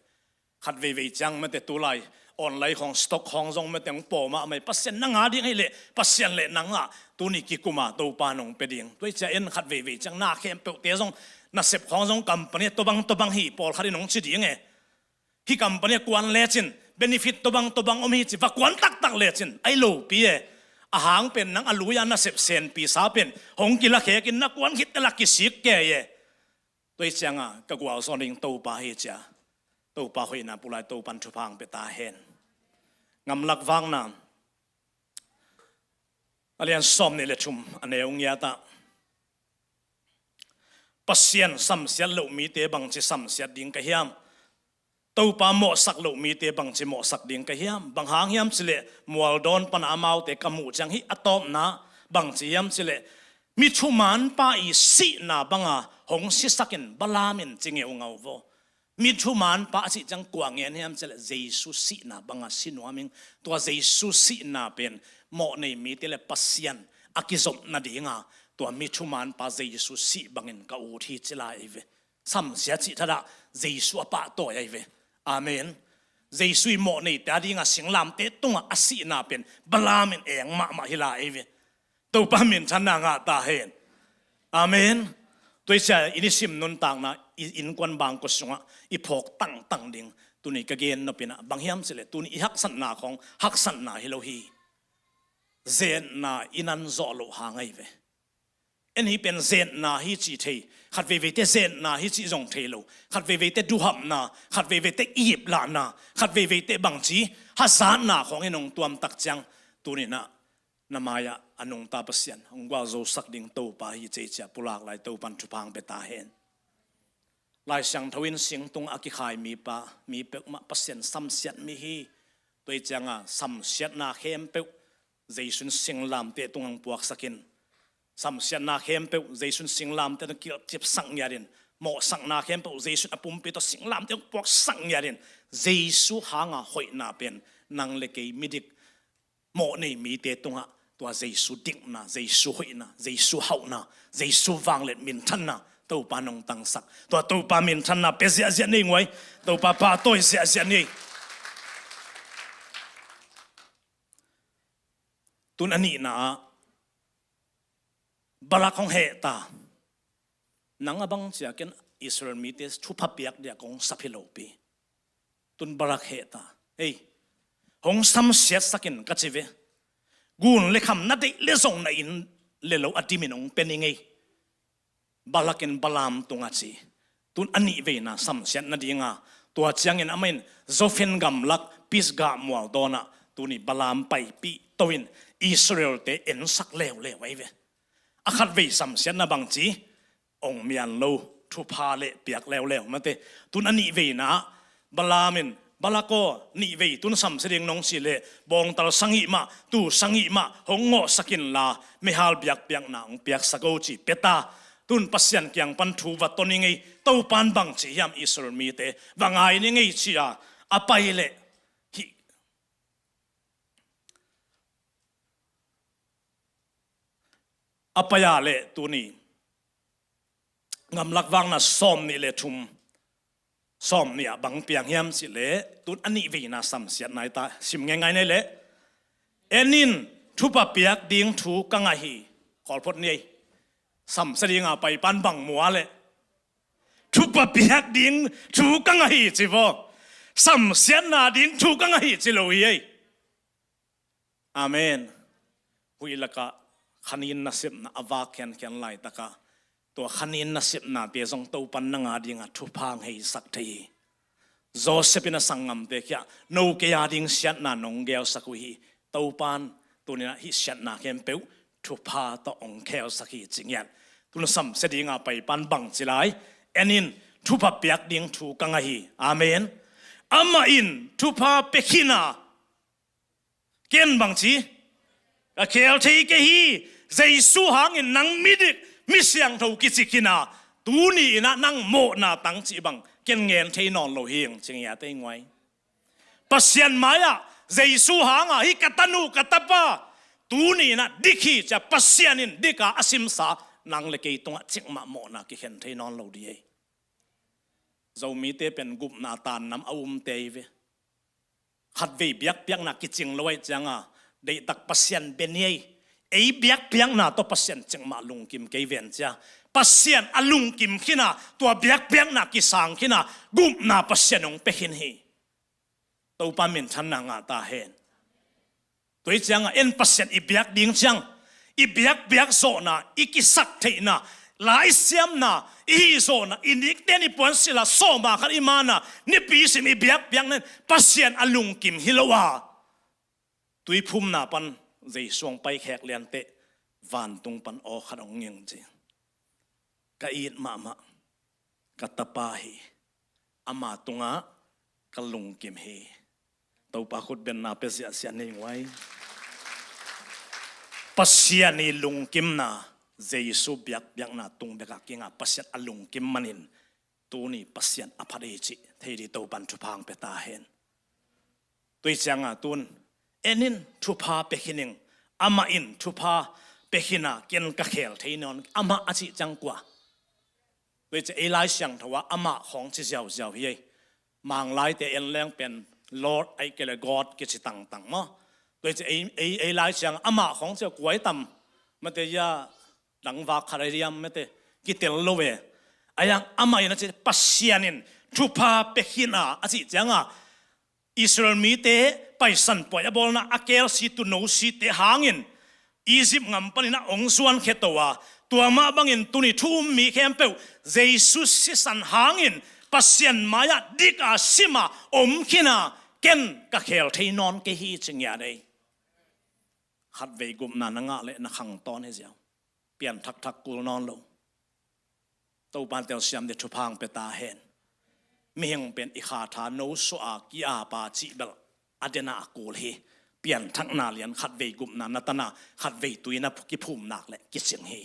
Khat veivei ciang mate tulai online khawng stock khawng zong mate hong pawm ah mai Pasian nang a ding ahih leh Pasian le nang ah tuni kikuma Topa nong pia ding. Tua hi cia en khat veivei ciang na khempeuhte zong nasep khawng zong company tawbang tawbang hi pawlkhat in hong ci ding e. Hih company a kuan lecin benefit tawbang tawbang om hi ci va kuan taktak lecin ai lopi e. A hang pen nang a lui-a nasep senpi sa pen hong kilakhekin na kuan khit tela kisik kei e. Tua hi cianga ka gualzawh ding Topa hi cia. Topa hoihna pulai Topan thupha hong pia ta hen. Ngamlak vakna a lian sawm nih le thum a neu ngiatah Pasian samsiat loh mite bangci samsiat ding ka hiam? Topa mawhsak loh mite bangci mawhsak ding ka hiam? Bang hang hiam cileh mualdawn pana amaute ka muh ciang hih a tawpna bangci hiam cileh mi thumanpa i sihna banga hong sisakin Balaam in ci ngeungau vaw. Mi thumanpa a cih ciang kua ngen hiam cileh Jesu sihna banga si nuam ing. Tua Jesu sihna pen mawhnei mite le Pasian a kizop nadinga tua mi thumanpa Jesu sih bangin ka ut hi ci lai ei ve. Samsia cih thadah Jesu a pahtawi ahi ve. Amen. Jesu i mawhneite a dinga singlamte tungah a sihna pen Balaam in eng mahmah hi lai ahi ve. Topa minthanna ngah ta hen. Amen. Tua hi cia i nisim nuntakna i innkuan bangkua sungah i phawk tangtang ding tuni ka gen nopinah bang hiam cileh tuni i haksatna khawng haksatna hi lo hi. Zetna i nan zawh loh hang ahi ve. En hi pen zetna hi cih thei, khat veiveite zetna hi cih zong thei lo, khat veiveite duhamna, khat veiveite iplahna, khat veiveite bangci hazatna khawng in hong tuamtak ciang, tuninah na mai-ah a nungta Pasian hong gualzosak ding Topa hi cei cia pulak lai Topan thupha hong pia ta hen. Lai Siangtho in singtung a kikhai mipa mi peuhmah Pasian samsiat mi hi. Tua hi cianga samsiatna khempeuh Jesu in singlamteh tungah hong puaksakin, samsiatna khempeuh Jesu in singlamteh tungah kilhcipsak ngiatin, mawhsakna khempeuh Jesu in a pumpi tawh singlamteh tungah puaksak ngiatin, Jesu hanga hoihna pen nang le kei midik mawh nei mite tungah tua Jesu dikna, Jesu hoihna, Jesu hauhna, Jesu vangliat minthanna Topa nong tangsak. Tua Topa minthanna pia ziahziah nei nguai. Topa pahtawi ziahziah nei. Tun a nihna ah Balak hong hehta. Nang a bang cia ken Israel mite thupha piak dia kong sap hi lopi. Tun Balak hehta. Ei, hong samsiatsakin ka ci ve. Gun le kham na deih le zong na inn le lo a dimin hong pia ning ei. Balak in Balaam tungah ci. Tun a nihveina samsiat nadinga, tua ciangin amah in Zofim gamlak Pisgah mual dawnah tuni Balaam paipih to-in Israel-te ensak leuleu ahi ve. A khatvei samsiatna bangci, ong mian lo, thupha le piak leuleu mate. Tun a nihveina ah Balaam in, Balak aw, nihvei tun samsia ding nong cih leh bawngtal sangih mah, tuu sangih mah hong ngawhsak inla, meihal biakpiakna hong piaksak o ci pia ta. Tun Pasian kiang pan thu va ton ing ei. Topan bangci hiam Israel mite va ngai ning ei ci-a a pai leh hih a pai-a leh tuni gamlak vakna sawm nih le thum, sawm nih ah bang piang hiam cih leh tun a nihveina samsiatna hi ta. Sim ngeingai nei leh, en in, thupha piak ding thu ka ngah hi. Khawlphot ni ei. Samsia dinga paipan bang mua leh thupha piak ding thu ka ngah hi ci vaw. Samsiatna ding thu ka ngah hi ci lo hi ei. Amen. Huih lakah khanin nasepna a vak khiankhian laitakah tua khanin nasepnate zong Topan nang a dinga thupha hong heisak thei hi. Joseph in a sanggamte kiangah no kei a ding siatna nong gelsak uh hi. Topan tuninah hih siatna khempeuh thupha tawh hong khelsak hi ci ngiat. Tun samsia dinga paipan bangci lai, en in, thupha piak ding thu ka ngah hi. Amen. Amah in thupha pia khin a, ken bangci ka khel thei kei hi. Jesu hangin nang midik, mi siangtho kici khin a, tuni inah nang mawhna tang cih bang ken ngen thei nawn lo hi ing ci ngiat ei nguai. Pasian mai-ah Jesu hanga hih ka tanu ka tapa tuni inah dik hi cia Pasian in dika a simsa nang le kei tungah cikmah mawhna kikhen thei nawn lo dih ei. Zomite pen gupna tannam a umte hi ve. Khatvei biakpiakna kicing lo ahih cianga deihtak Pasian bia ni ei. Ei biakpiakna tawh Pasian cikmah lungkim kei ven cia. Pasian a lungkim khin a, tua biakpiakna kisang khin a, gupna Pasian hong pia khin hi. Topa minthanna ngah ta hen. Tua hi cianga en Pasian i biak ding ciang, i biakpiak zawhna, i kisak theihna, la i siamna, i hih zawhna, i nikten i puansilh a sawma khat i mana, nipi sim i biakpiakna in Pasian a lungkim hi lo a, tuiphumna pan Jesu hong paikhek lianteh vantung pan aw khat hong nging ci. Ka it mahmah ka tapa hi. Ama tungah ka lungkim hi. Topa khutbenna pia ziahziah nei nguai. Pasian i lungkimna, Jesu biakpiakna tung bekah kinga Pasian a lungkim manin tuni Pasian a phat ei cih thei dih Topan thupha hong pia ta hen. Tua hi cianga tun, en in, thupha pia khin ing. Amah in thupha pia khin a, ken ka khel thei nawn, amah a cih ciang kua? Tua hi ciah ei Lai Siangtho ah amah khawng ci ziauziau hi ei. Manglaite en leng pen Lord ahih kei leh God kici tangtang maw? Tua hi ciah ei, ei, ei Lai Siang amah khawng ci a kuai tam mate ia, dangvak khat a diam mate, kitel lo ve. A iang amah in a ci, Pasian in thupha pia khin a, a cih cianga Israel mite Paisan puai a bawlna a kelsi tuuno site hangin Egypt gam panin ah hong zuankhia to a, tua mah bangin tuni thu um mi khempeuh Jesu sisan hangin Pasian mai-ah dik a sim a om khin a, ken ka khel thei nawn kei hi ci ngiat ei. Khatvei gupna na ngah leh na khang tawn hi ziau. Pian thakthak kul nawn lo. Topan telsiam ding thupha hong pia ta hen. Mihing pen i kha tha no suah a ki-ap a cih bel a den a kul hi. Pianthakna lian khatvei gupna na tan a, khatvei tui na kiphum nak leh kicing hi.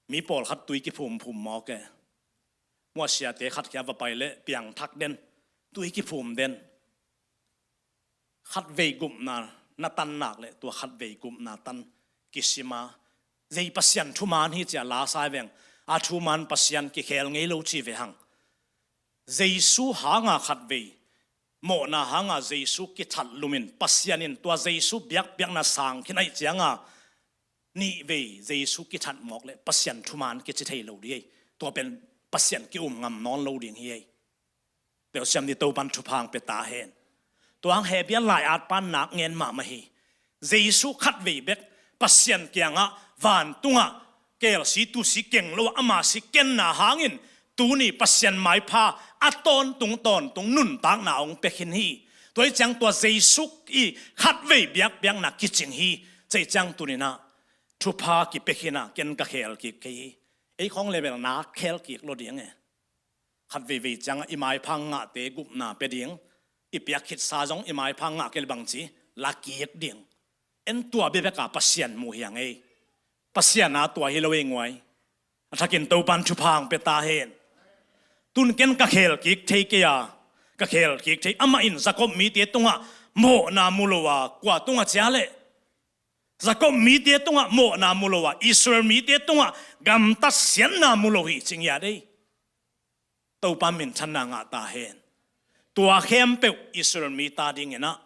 Mi pawlkhat tui kiphum phum mawk e. Muahsiate khat khia va pai leh piangthak den, tui kiphum den. Khatvei gupna na tan nak leh tua khatvei gupna tan kisim a, zei Pasian thuman hi ci a la sa veng. A thuman Pasian kikhel ngei lo ci ve hang. Jesu hanga khatvei mawhna hanga Jesu kithat lumin Pasian in tua Jesu biakpiakna sang khin ahih cianga nihvei Jesu kithat mawk leh Pasian thuman kici thei lo ding ei. Tua pen Pasian ki-um ngam nawn lo ding hi ei. Telsiam ding Topan thupha hong pia ta hen. Tua hang Hebru lai-at pan nak ngen mahmah hi. Jesu khatvei bek Pasian kiangah vantungah kelsi tusi keng lo a ama si kenna hangin tuni Pasian maipha a tawntung tawntung nuntakna hong pia khin hi. Tua hi ciang tua Jesu i khatvei biakpiakna kicing hi. Tua hi ciang tuni-in ah thupha kipia khin a ken ka khel kik kei hi. Ei khawng leh bel nak khel kik lo ding e. Khatveivei ciangah i maipha ngahte gupna pia ding, i piak khitsa zong i maipha ngah kei leh bangci la kik ding. En tua bekbek a Pasian mu hi hang ei. Pasian a tua hi lo ei nguai. A thakin Topan thupha hong pia ta hen. Tun ken ka khel kik thei kei a, ka khel kik thei. Amah in Jakob mite tungah mawhna mu lo a, kua tungah cia leh? Jakob mite tungah mawhna mu lo a, Israel mite tungah gamtat siatna mu lo hi ci ngiat ei. Topa minthanna ngah ta hen. Tua khempeuh Israel mite adingin ah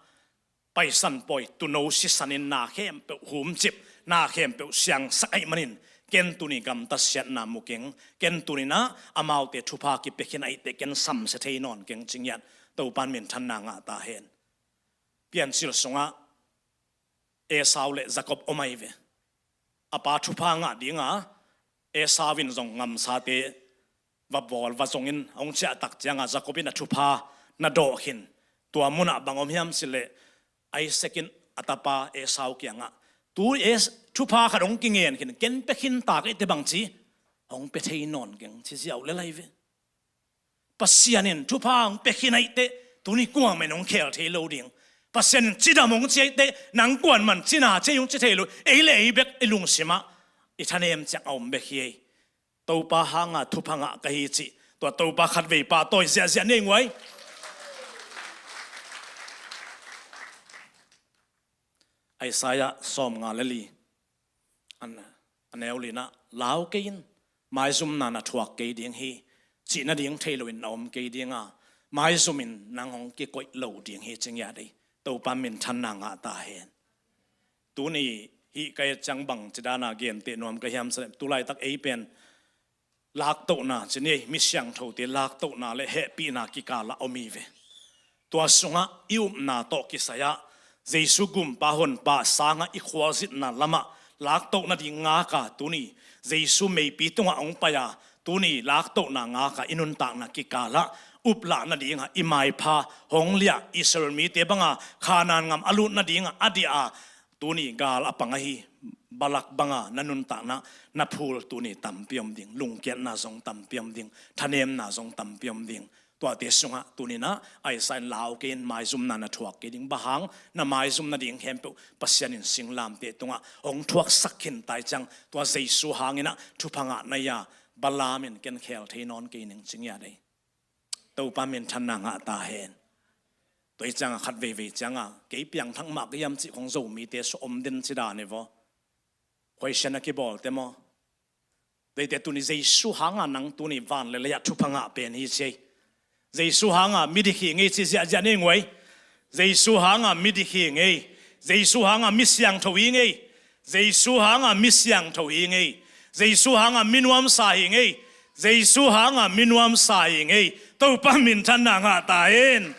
Paisan pawi, tuuno sisanin na khempeuh humcip, na khempeuh siangsak ahih manin ken tuni gamtat siatna mu keng, ken tuni-in ah amaute thupha kipia khin ahih teh ken samsia thei nawn keng ci ngiat. Topan minthanna ngah ta hen. Piancil sungah Esau leh Jakob om ahi ve. A pa thupha ngah dinga Esau in zong ngamsate va bawl va zongin a hong ciah tak cianga Jakob in a thupha na dawh khin. Tua munah bang om hiam cih leh Isaac in a tapa Esau kiangah, tu Es- thupha khat hong kingen khin, ken pia khin ta kei teh bangci hong pia thei nawn keng ci ziau lel ahi ve. Pasian in thupha hong pia khin ahih teh tuni kuamah in hong khel thei lo ding. Pasian in cidam hong ci ahih teh nang kuamah in cina ci hong ci thei lo. Ei leh ei bek i lungsimah i thanem ciang a om bek hi ei. Topa hanga thupha ngah ka hi cih tua Topa khatvei pahtawi ziahziah ni ei nguai. Isaiah sawmnga leh li, a neu li-in ah, lau kei in, maizumna na thuak kei ding hi, cih nading thei loin na om kei ding a, maizumin nang hong kikoih lo ding hi ci ngiat ei. Topa minthanna ngah ta hen. Tuni hih ka et ciang bangci dana genteh nuam ka hiam cih leh, tu laitak ei pen laktohna ci ni ei, mi siangthote laktohna leh hehpihna kikalah om hi ve. Tua sungah i upna tawh kisai-ah Jesu gumpa honpa sangah i khualzinna lamah laktoh nading ngaka tuni Jesu meipi tungah hong pai-a, tuni laktohna ngaka i nuntakna kikalah uplah nadinga i maipha hong liah Israel mite banga Kanaan gam a lut nadinga a diah a, tuni gal a pang ahi Balak banga na nuntakna na phul tuni tampi om ding, lungkiatna zong tampi om ding, thanemna zong tampi om ding. Tuate sungah tuni-in ah Isaiah in lau kei in, maizumna na thuak kei ding. Bang hang? Na maizum nading khempeuh Pasian in singlamteh tungah hong thuaksak khin ta ahih ciang tua Jesu hangin ah thupha ngah nai-a Balaam in ken khel thei nawn kei ning ci ngiat ei. Topa minthanna ngah ta hen. Tua hi cianga khatveivei cianga kei piangthak mah ka hiam cih khong Zomite sung om den ci dan hi vaw. Khuaisian a kibawl te maw? Tua hi teh tuni Jesu hanga nang tuni van leh lei-ah thupha ngah pen hi ci ei. Jesu hanga midik hi ing ei ci ziahziah ni ei nguai. Jesu hanga midik hi ing ei. Jesu hanga mi siangtho hi ing ei. Jesu hanga mi siangtho hi ing ei. Jesu hanga mi nuamsa hi ing ei. Jesu hanga mi nuamsa hi ing ei. Topa minthanna ngah ta hen.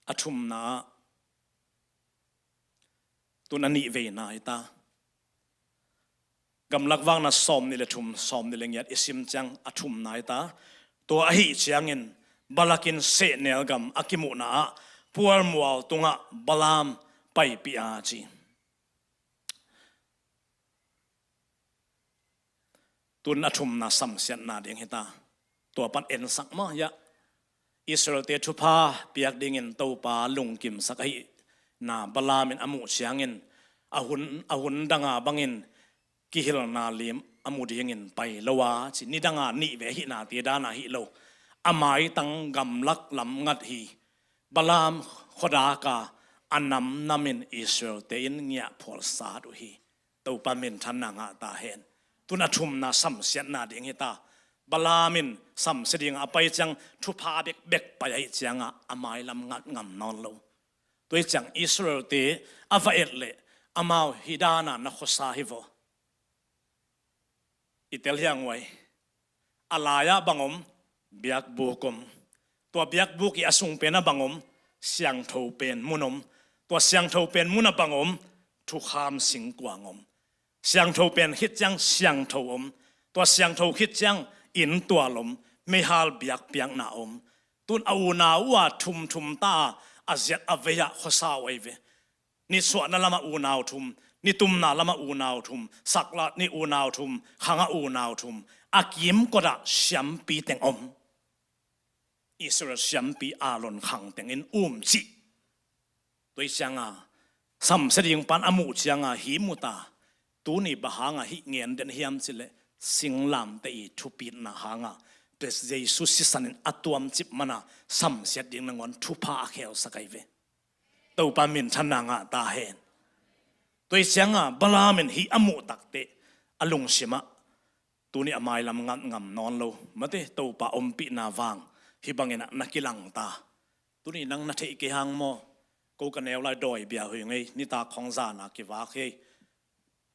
A thumna ah Tun a nih veina hi ta. Gamlak Vakna sawm nih le thum, sawm nih le ngiat i sim ciang a thumna hi ta. Tua ahih ciangin Balak in sehnel gam a kimuhna ah pualmual tungah Balaam paipih a ci. Tun a thumna samsiatna ding hi ta. Tua pan ensak mah hiah Israelte thupha piak dingin Topa lungkimsak ahihna Balaam in a muh ciangin a hun, a hun danga bangin kihilna lim a mu dingin pai lo a ci. Nidanga nih ve ahihnate dana hih lo, a maitang gamlak lam ngat hi. Balaam khuadaka a namnamin Israelte in ngiahphual sat uh hi. Topa minthanna ngah ta hen. Tun a thumna samsiatna ding hi ta. Balaam in samsia dinga a pai ciang thupha bekbek pai ahih cianga a mailam ngat ngam nawn lo. Tua hi ciang Israelte a va et leh amau hih dana na khuasa hi vaw. I tel hiang uai. A lai-ah bang om? Biakbuk om. Tua biakbuk i a sung penah bang om? Siangtho pen mun om. Tua siangtho pen munah bang om? Thukham singkuang om. Siangtho pen khit ciang siangtho om. Tua siangtho khit ciang inntual om. Meihal biakpiakna om. Tun a unau uh a thumthum ta a, a ziat a vei-ah khuasa uh ahi ve. Nisuahna lamah unau thum, nitumna lamah unau thum, saklatni unau thum, khangah unau thum, a kimkotah siampi teng om. Israel siampi Aaron khang tengin um cih. Tua hi cianga samsia ding pan a muh cianga hi mu ta. Tuni bang hanga hih ngen den hiam cileh singlamteh i thupitna hanga Jesu sisanin a tuamcip mana samsiat ding nangawn thupha a khelsak ahi ve. Topa minthanna ngah ta hen. Tua hi cianga Balaam in hih a muh takteh a lungsimah tuni a mailam ngat ngam nawn lo. Mate, Topa ompihna vang hih bangin ah na kilang ta. Tuni nang na theih kei hang maw? Ko ka neu lai dawi bia hui ngei, nitak khong zana kivak hi.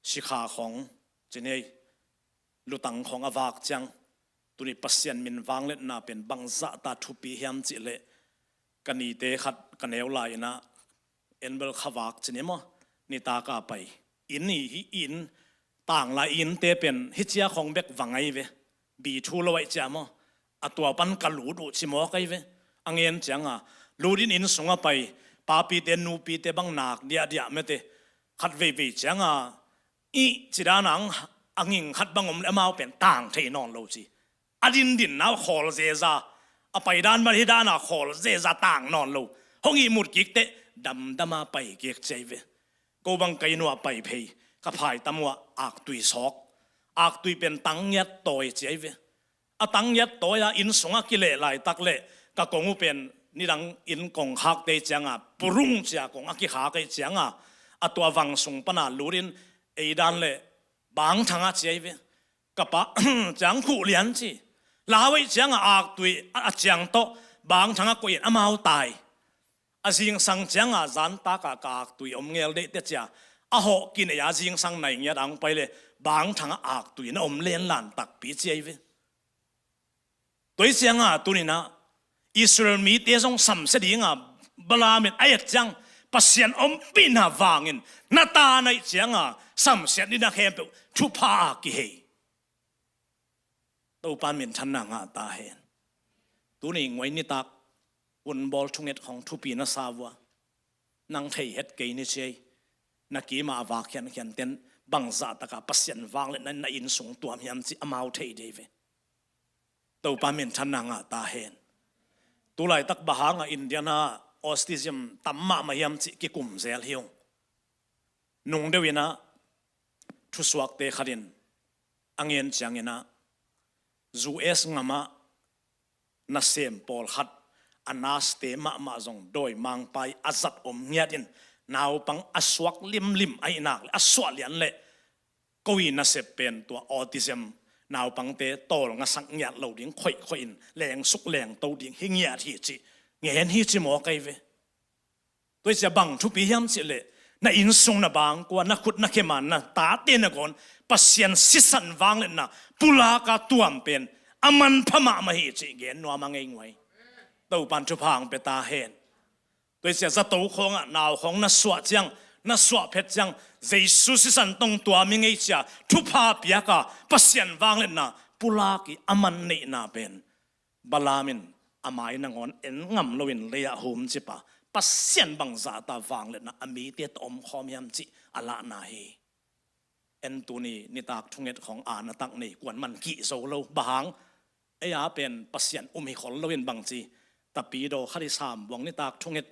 Sikha khong ci ni ei, lutang khong a vak ciang. Tuni Pasian min vangliatna pen bangzahta thupi hiam cihleh, ka nite khat ka neu lai inah enbel kha vak ci ni maw, nitaka pai. Inn i, hih inn, tanglai innte pen hih cia khong bek vang ahi ve. Bi thu lo aih cia maw? A tua pan ka lut uh ci mawk ahi ve. A ngen cianga lut in inn sungah pai, papite nupite bang nak diahdiah mete. Khat veivei cianga ih ci dana a nging khat bang om le amau pen tang thei nawn lo ci. A dindinna khawl zeza, a paidan bang hi dana khawl zeza tang nawn lo. Hong ihmut kik teh damdama pai kik ci ahi ve. Ko bang ka inn uah pai phei, ka phaitam uah aktui sawk. Aktui pen tang ngiat tawi ci ahi ve. A tang ngiat tawi-a inn sungah kileh laitak leh ka kong uh pen nidang inn kongkhakte cianga purung cia kong a kikhak aih cianga a tua vang sung pana lutin ei dan leh bangthanga ci ahi ve. Ka pa ciang khuh lian ci. Lau aih cianga aktui a, a ciang tawh bangthanga koih in amau tai. A zingsang cianga zantaka ka aktui om ngel deih teh cia a hawh kinei a zingsang nai ngiat ang pai le bangthanga aktui na om lenlan takpi ci ahi ve. Tua hi cianga tuninah Israel mite zong samsia dinga Balaam in a et ciang Pasian ompihna vangin na ta naih cianga samsiat ni na khempeuh thupha a kihei. Topa minthanna ngah ta hen. Tuni nguai nitak unbawl thunget khong thupi na sa vua. Nang thei het kei ni ciai. Na kima a vak khiankhian ten bangzah taka Pasian vangliatna na inn sung tuam hiam ci amau thei dei ve. Topa minthanna ngah ta hen. Tulaitak bang hanga India-ah autism tam mahmah hiam cih kikum zel hi ung. Nung deuh inah thusuakte khatin a ngen cianginah U S ngamah nasem pawlkhat a naste mahmah zong dawimangpa i a zat om ngiatin naupang a suak limlim ahih nak le a suah lian leh ko i nasep pen tua autism naupangte tawlngasak ngiat lo ding khoihkhoihin lengsuk lengto ding hi ngiat hi cih ngen hi ci mawk ahi ve. Tua hi cia bang thupi hiam cihleh na inn sung na bangkua, na khut na khe man na tate na gawn Pasian sisan vangliatna pulaka tuam pen a manpha mahmah hi cih gen nuam a ngei nguai. Topan thupha ang pia ta hen. Tua hi cia zato khawngah nau khawng na suah ciang Na suah phet ciang Jesu sisan tawh tua mi ngei cia thupha piaka Pasian vangliatna pulak i a man neihna pen Balaam in a mai nangawn en ngam loin lei-ah humcip a, Pasian bangzahta vangliatna a mite tawh omkhawm hiam cih a lahna hi. En tuni nitak thunget khawng a na tak nei kuan man kih zo lo. Bang hang? Ei a pen Pasian um hi khol loin bangci tapidaw khat i sam buang nitak thunget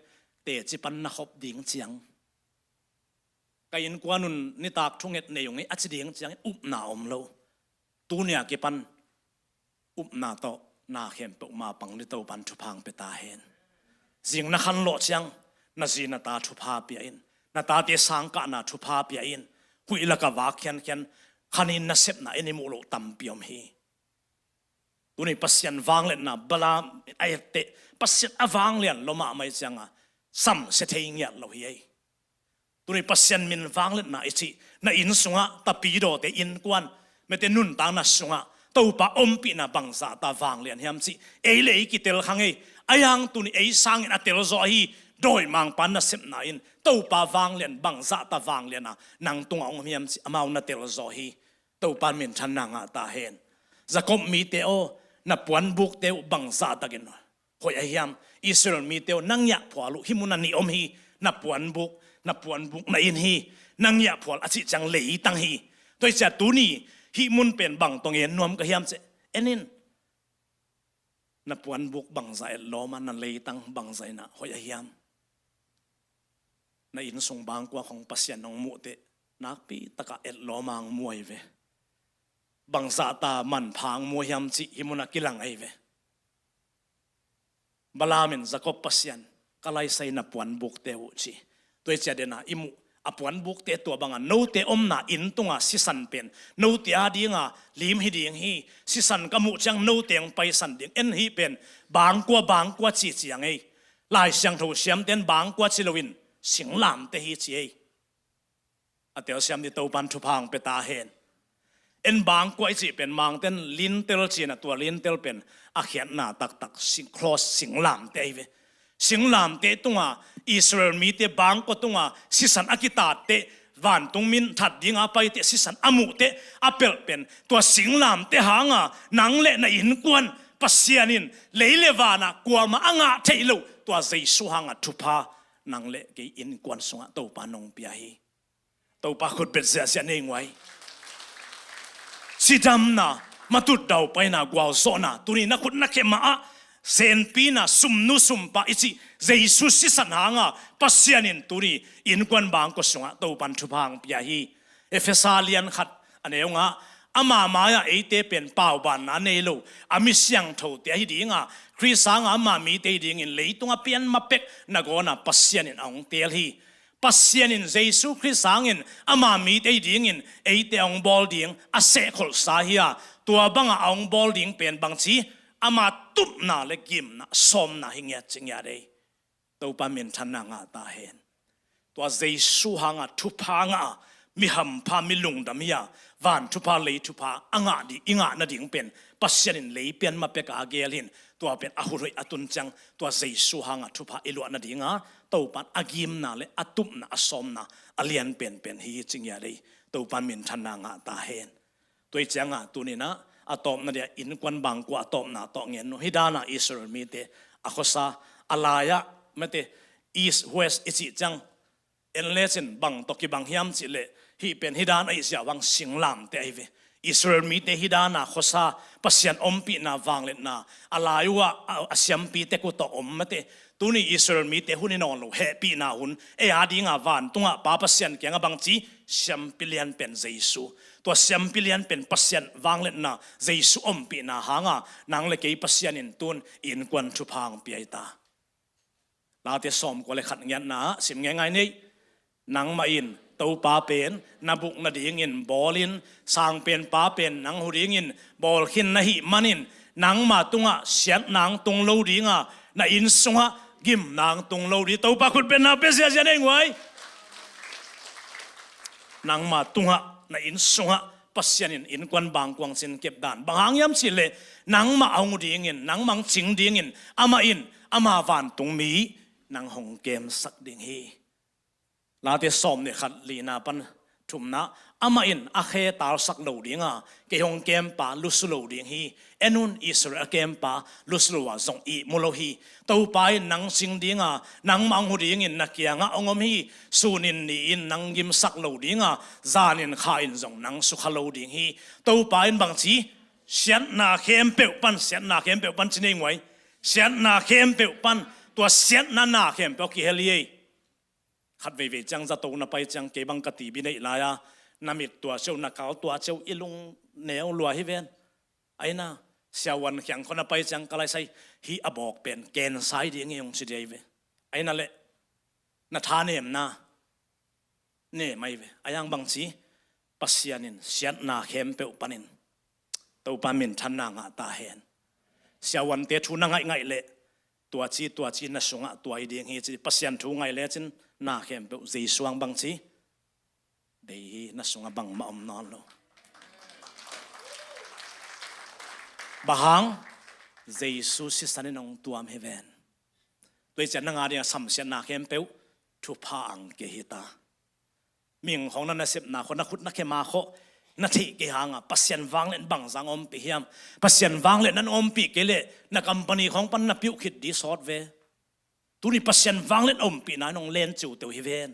teci pan na khop ding ciang, ka innkuan un nitak thunget nei ung ei a ci ding ciang upna om lo. Tunia kipan upna tawh na khempeuh ma pang ni, Topan thupha hong pia ta hen. Zing na khanlawh ciang na zi na ta thupha pia in, na tate sangkahna thupha pia in, huih laka vak khiankhian khanin nasepna en i muh loh tampi om hi. Tuni Pasian vangliatna Balaam a etteh Pasian a vanglian lo mahmah i cianga samsia thei ngiat lo hi ei. Tuni Pasian min vangliatna i cih na inn sungah tapidawte innkuan mete nuntakna sungah Topa ompihna bangzahta vanglian hiam cih ei le ei kitel khang ei. Ahi hang tuni ei sangin a telzaw ahi dawimangpa nasepna in Topa vanglian bangzahta vangliana nang tungah hong om hiam cih amau na telzaw hi. Topan minthanna ngah ta hen. Jakob mite aw, na puanbukte uh bangzahtakin hoih ahi hiam? Israel mite aw, na ngiahphual uh hih mun a nih om hi. Na puanbuk, na puanbuk na inn hi. Na ngiahphual a cih ciang leitang hi. Tua hi cia tuni hih mun pen bang tawh ngen nuam ka hiam cih en in. Na puanbuk bangzah etlawm a, na leitang bangzah in a hoih ahi hiam? Na inn sung bangkua khong Pasian hong muhteh nakpi takah etlawm a hong mu ahi ve. Bangzahta manpha hong mu hiam cih hih mun a kilang ahi ve. Balaam in Jakob Pasian, ka laisai na puanbukte uh ci. Tua hi cia dena i muh a puanbukte tua banga note omna inn tunga sisan pen note a dinga lim hi ding hi. Sisan ka muh ciang note hong paisan ding en hi pen bangkua bangkua ci ciang ei. Lai Siangtho siamten bangkua ci loin singlamte hi ci ei. A telsiam ni, Topan thupha hong pia ta hen. En bangkua i cih pen Mangten lintel cina, tua lintel pen a khiatna taktak sing, cross singlamte ahi ve. Singlamte tunga Israel mite bangkua tunga sisan a kitatteh vantung min that dinga paiteh sisan a muhteh a pelh pen tua singlamte hanga nang le na innkuan Pasian in lei le vanah kuamah a ngah theih loh tua Jesu hanga thupha nang le kei innkuan sungah Topa nong pia hi. Topa khutbet ziahziah nei nguai. Cidamna, matut daupaina, gualzawhna, tuni na khut na khe mah ah senpina, sumnu sumpa i cih Jesu sisan hanga Pasian in tuni innkuan bangkua sungah Topan thupha hong pia hi. Efesa lian khat a neu nga, ama mai-ah eite pen paubanna nei lo a mi siangthote ahi dinga Khrist hanga ama mite ahi dingin leitunga pian ma pek nagawna Pasian in a hong teel hi. Pasian in Jesu Khrist hangin ama mite ahi dingin eite a hong bawl ding a sehkholhsa hi a, tua banga a hong bawl ding pen bangci, ama tupna le gimna sawmna hi ngiat ci ngiat ei. Topa minthanna ngah ta hen. Tua Jesu hanga thupha ngah a mi hampha mi lungdam hi a, van thupha lei thupha a ngah ding, i ngah nading pen Pasian in lei pian ma peka a geel hin. Tua pen a hun hoih a tun ciang tua Jesu hanga thupha i luah nadinga Topan a gimna le a tupna a sawmna a lian penpen hi ci ngiat ei. Topan minthanna ngah ta hen. Tua hi cianga tuninah a tawpna dia innkuan bangkua a tawpna tawh ngen nuam. Hih dana Israel mite a khuasa a lai-ah mete east west i cih ciang en lecin bang tawh kibang hiam cihleh hih pen hih dan ahih ziau hang singlamte ahi ve. Israel mite hih dana khuasa Pasian ompihna vangliatna a lai uhah a, a siampi tek uh tawh om mete. Tuni Israel mite hun hi nawn lo hehpihna hun ei a dinga vantungah Pa Pasian kianga bangci siampi lian pen Jesu. Tua siampi lian pen Pasian vangliatna Jesu ompihna hanga nang le kei Pasian in tun innkuan thupha hong pia hi ta. Late sawmkua le khat ngiatna ah sim ngeingai nei. Nangmah in Topa pen na buk nadingin bawlin, sangpenpa pen nang hu dingin bawlkhin na hih manin nangma tungah siatna hong tung lo dinga na inn sungah gimna hong tung lo ding. Topa khutbetna pia ziahziah nei nguai. Nangma tungah na inn sungah Pasian in innkuan bangkuang cin kepdan bang hang hiam cihleh nangmah a hong dingin, nangmah hong cing dingin amah in ama vantungmi nang hong kemsak ding hi. Late sawm le khat, lina pan thumna, amah in a khe talsak lo dinga kei hong kempa lusu lo ding hi. En un, Israel a kempa lusu lo a zong ihmu lo hi. Topa in nang cing dinga nangmah hong hu dingin na kiangah hong om hi. Sunin ni-in nang gimsak lo dinga zanin kha in zong nang sukha lo ding hi. Topa in bangci, siatna khempeuh pan, siatna khempeuh pan ci nei nguai. Siatna khempeuh pan, tua siatna na khempeuh kihel hi ei. Khat veivei ciang zato na pai ciang kei bang ka tibi neih lai-a, na mit tua ceu, na kal tua ceu, i lung neu lua hi ven. Aina, siavuan khiang khua na pai ciang ka laisai, hih a bawk pen ken sai ding hi hong ci dia hi ve. Aina le, na thanemna ne mai ve. A yang bangci, Pasian in siatna khempeuh panin Topa minthanna ngah ta hen. Siavuante thu na ngaihngaih leh, tuaci tuaci na sungah tuai ding hi ci, Pasian thu ngaih lecin na khempeuh Jesu ang bangci, dei hi, na sungah bangmah om nawn lo. Bang hang? Jesu sisan in hong tuam hi ven. Tua hi ciang nang a dingah samsiatna khempeuh thupha ang kei hi ta. Mihing khawng na nasepna khawh, na khut na khe ma khawh, na theih kei hangah Pasian vanglian bangzah ompih hiam? Pasian vanglian na ompih kei leh na company khawng pan na piuh khit di sawt ve. Tuni Pasian vanglian ompihna in hong len ciuteu hi ven.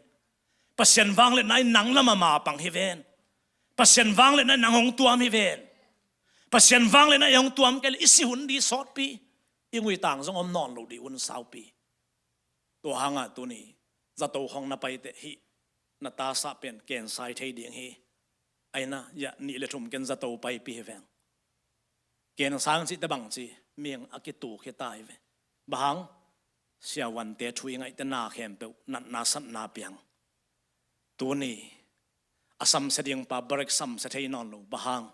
Pasian vanglianna in nang lamah mapang hi ven. Pasian vanglianna in nang hong tuam hi ven. Pasian vanglianna in hong tuam kei leh i si hun di sawtpi. I nguitang zong om nawn lo di hun saupi. Tua hangah tuni zato khawng na paiteh hih na tasah pen kensai thei ding hi. Aina, ya, nih le thum ken zato paipih hi veng. Kensai ang cihte bangci, mihing a kituk hi ta hi ve. Bang hang? Siavuante thu i ngaihte na khempeuh natna satna piang. Tuni a samsia ding pa barek samsia thei nawn lo. Bang hang?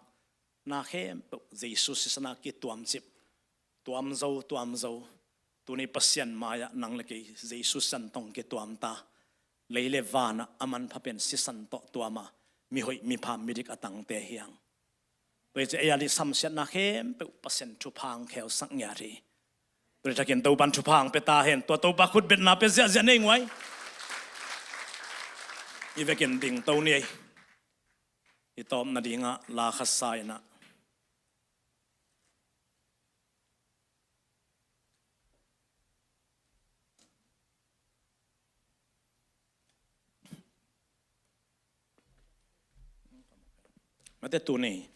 Na khempeuh Jesu sisan a kituamcip. Tuam zo, tuam zo. Tuni Pasian mai-ah nang le kei Jesu sisan tawh kituam ta. Lei le vanah a manpha pen sisan tawh tuam a, mihoih, mipha, midik a tangte hi hang. Tua hi ciang ei a ding samsiatna khempeuh Pasian thupha ang kheusak ngiat hi. Tua hi takin Topan thupha ang pia ta hen. Tua Topa khutbetna pia ziahziah nei nguai. I vekin dingto ni ei. I tawpna dingah la khat sa inah. Mate, tuni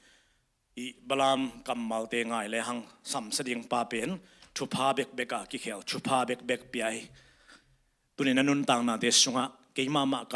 i Balaam kammalte ngai le hang, samsia ding pa pen thupha bekbek a kikhel, thupha bekbek pia hi. Tuni na nuntaknate sungah keimah mah ka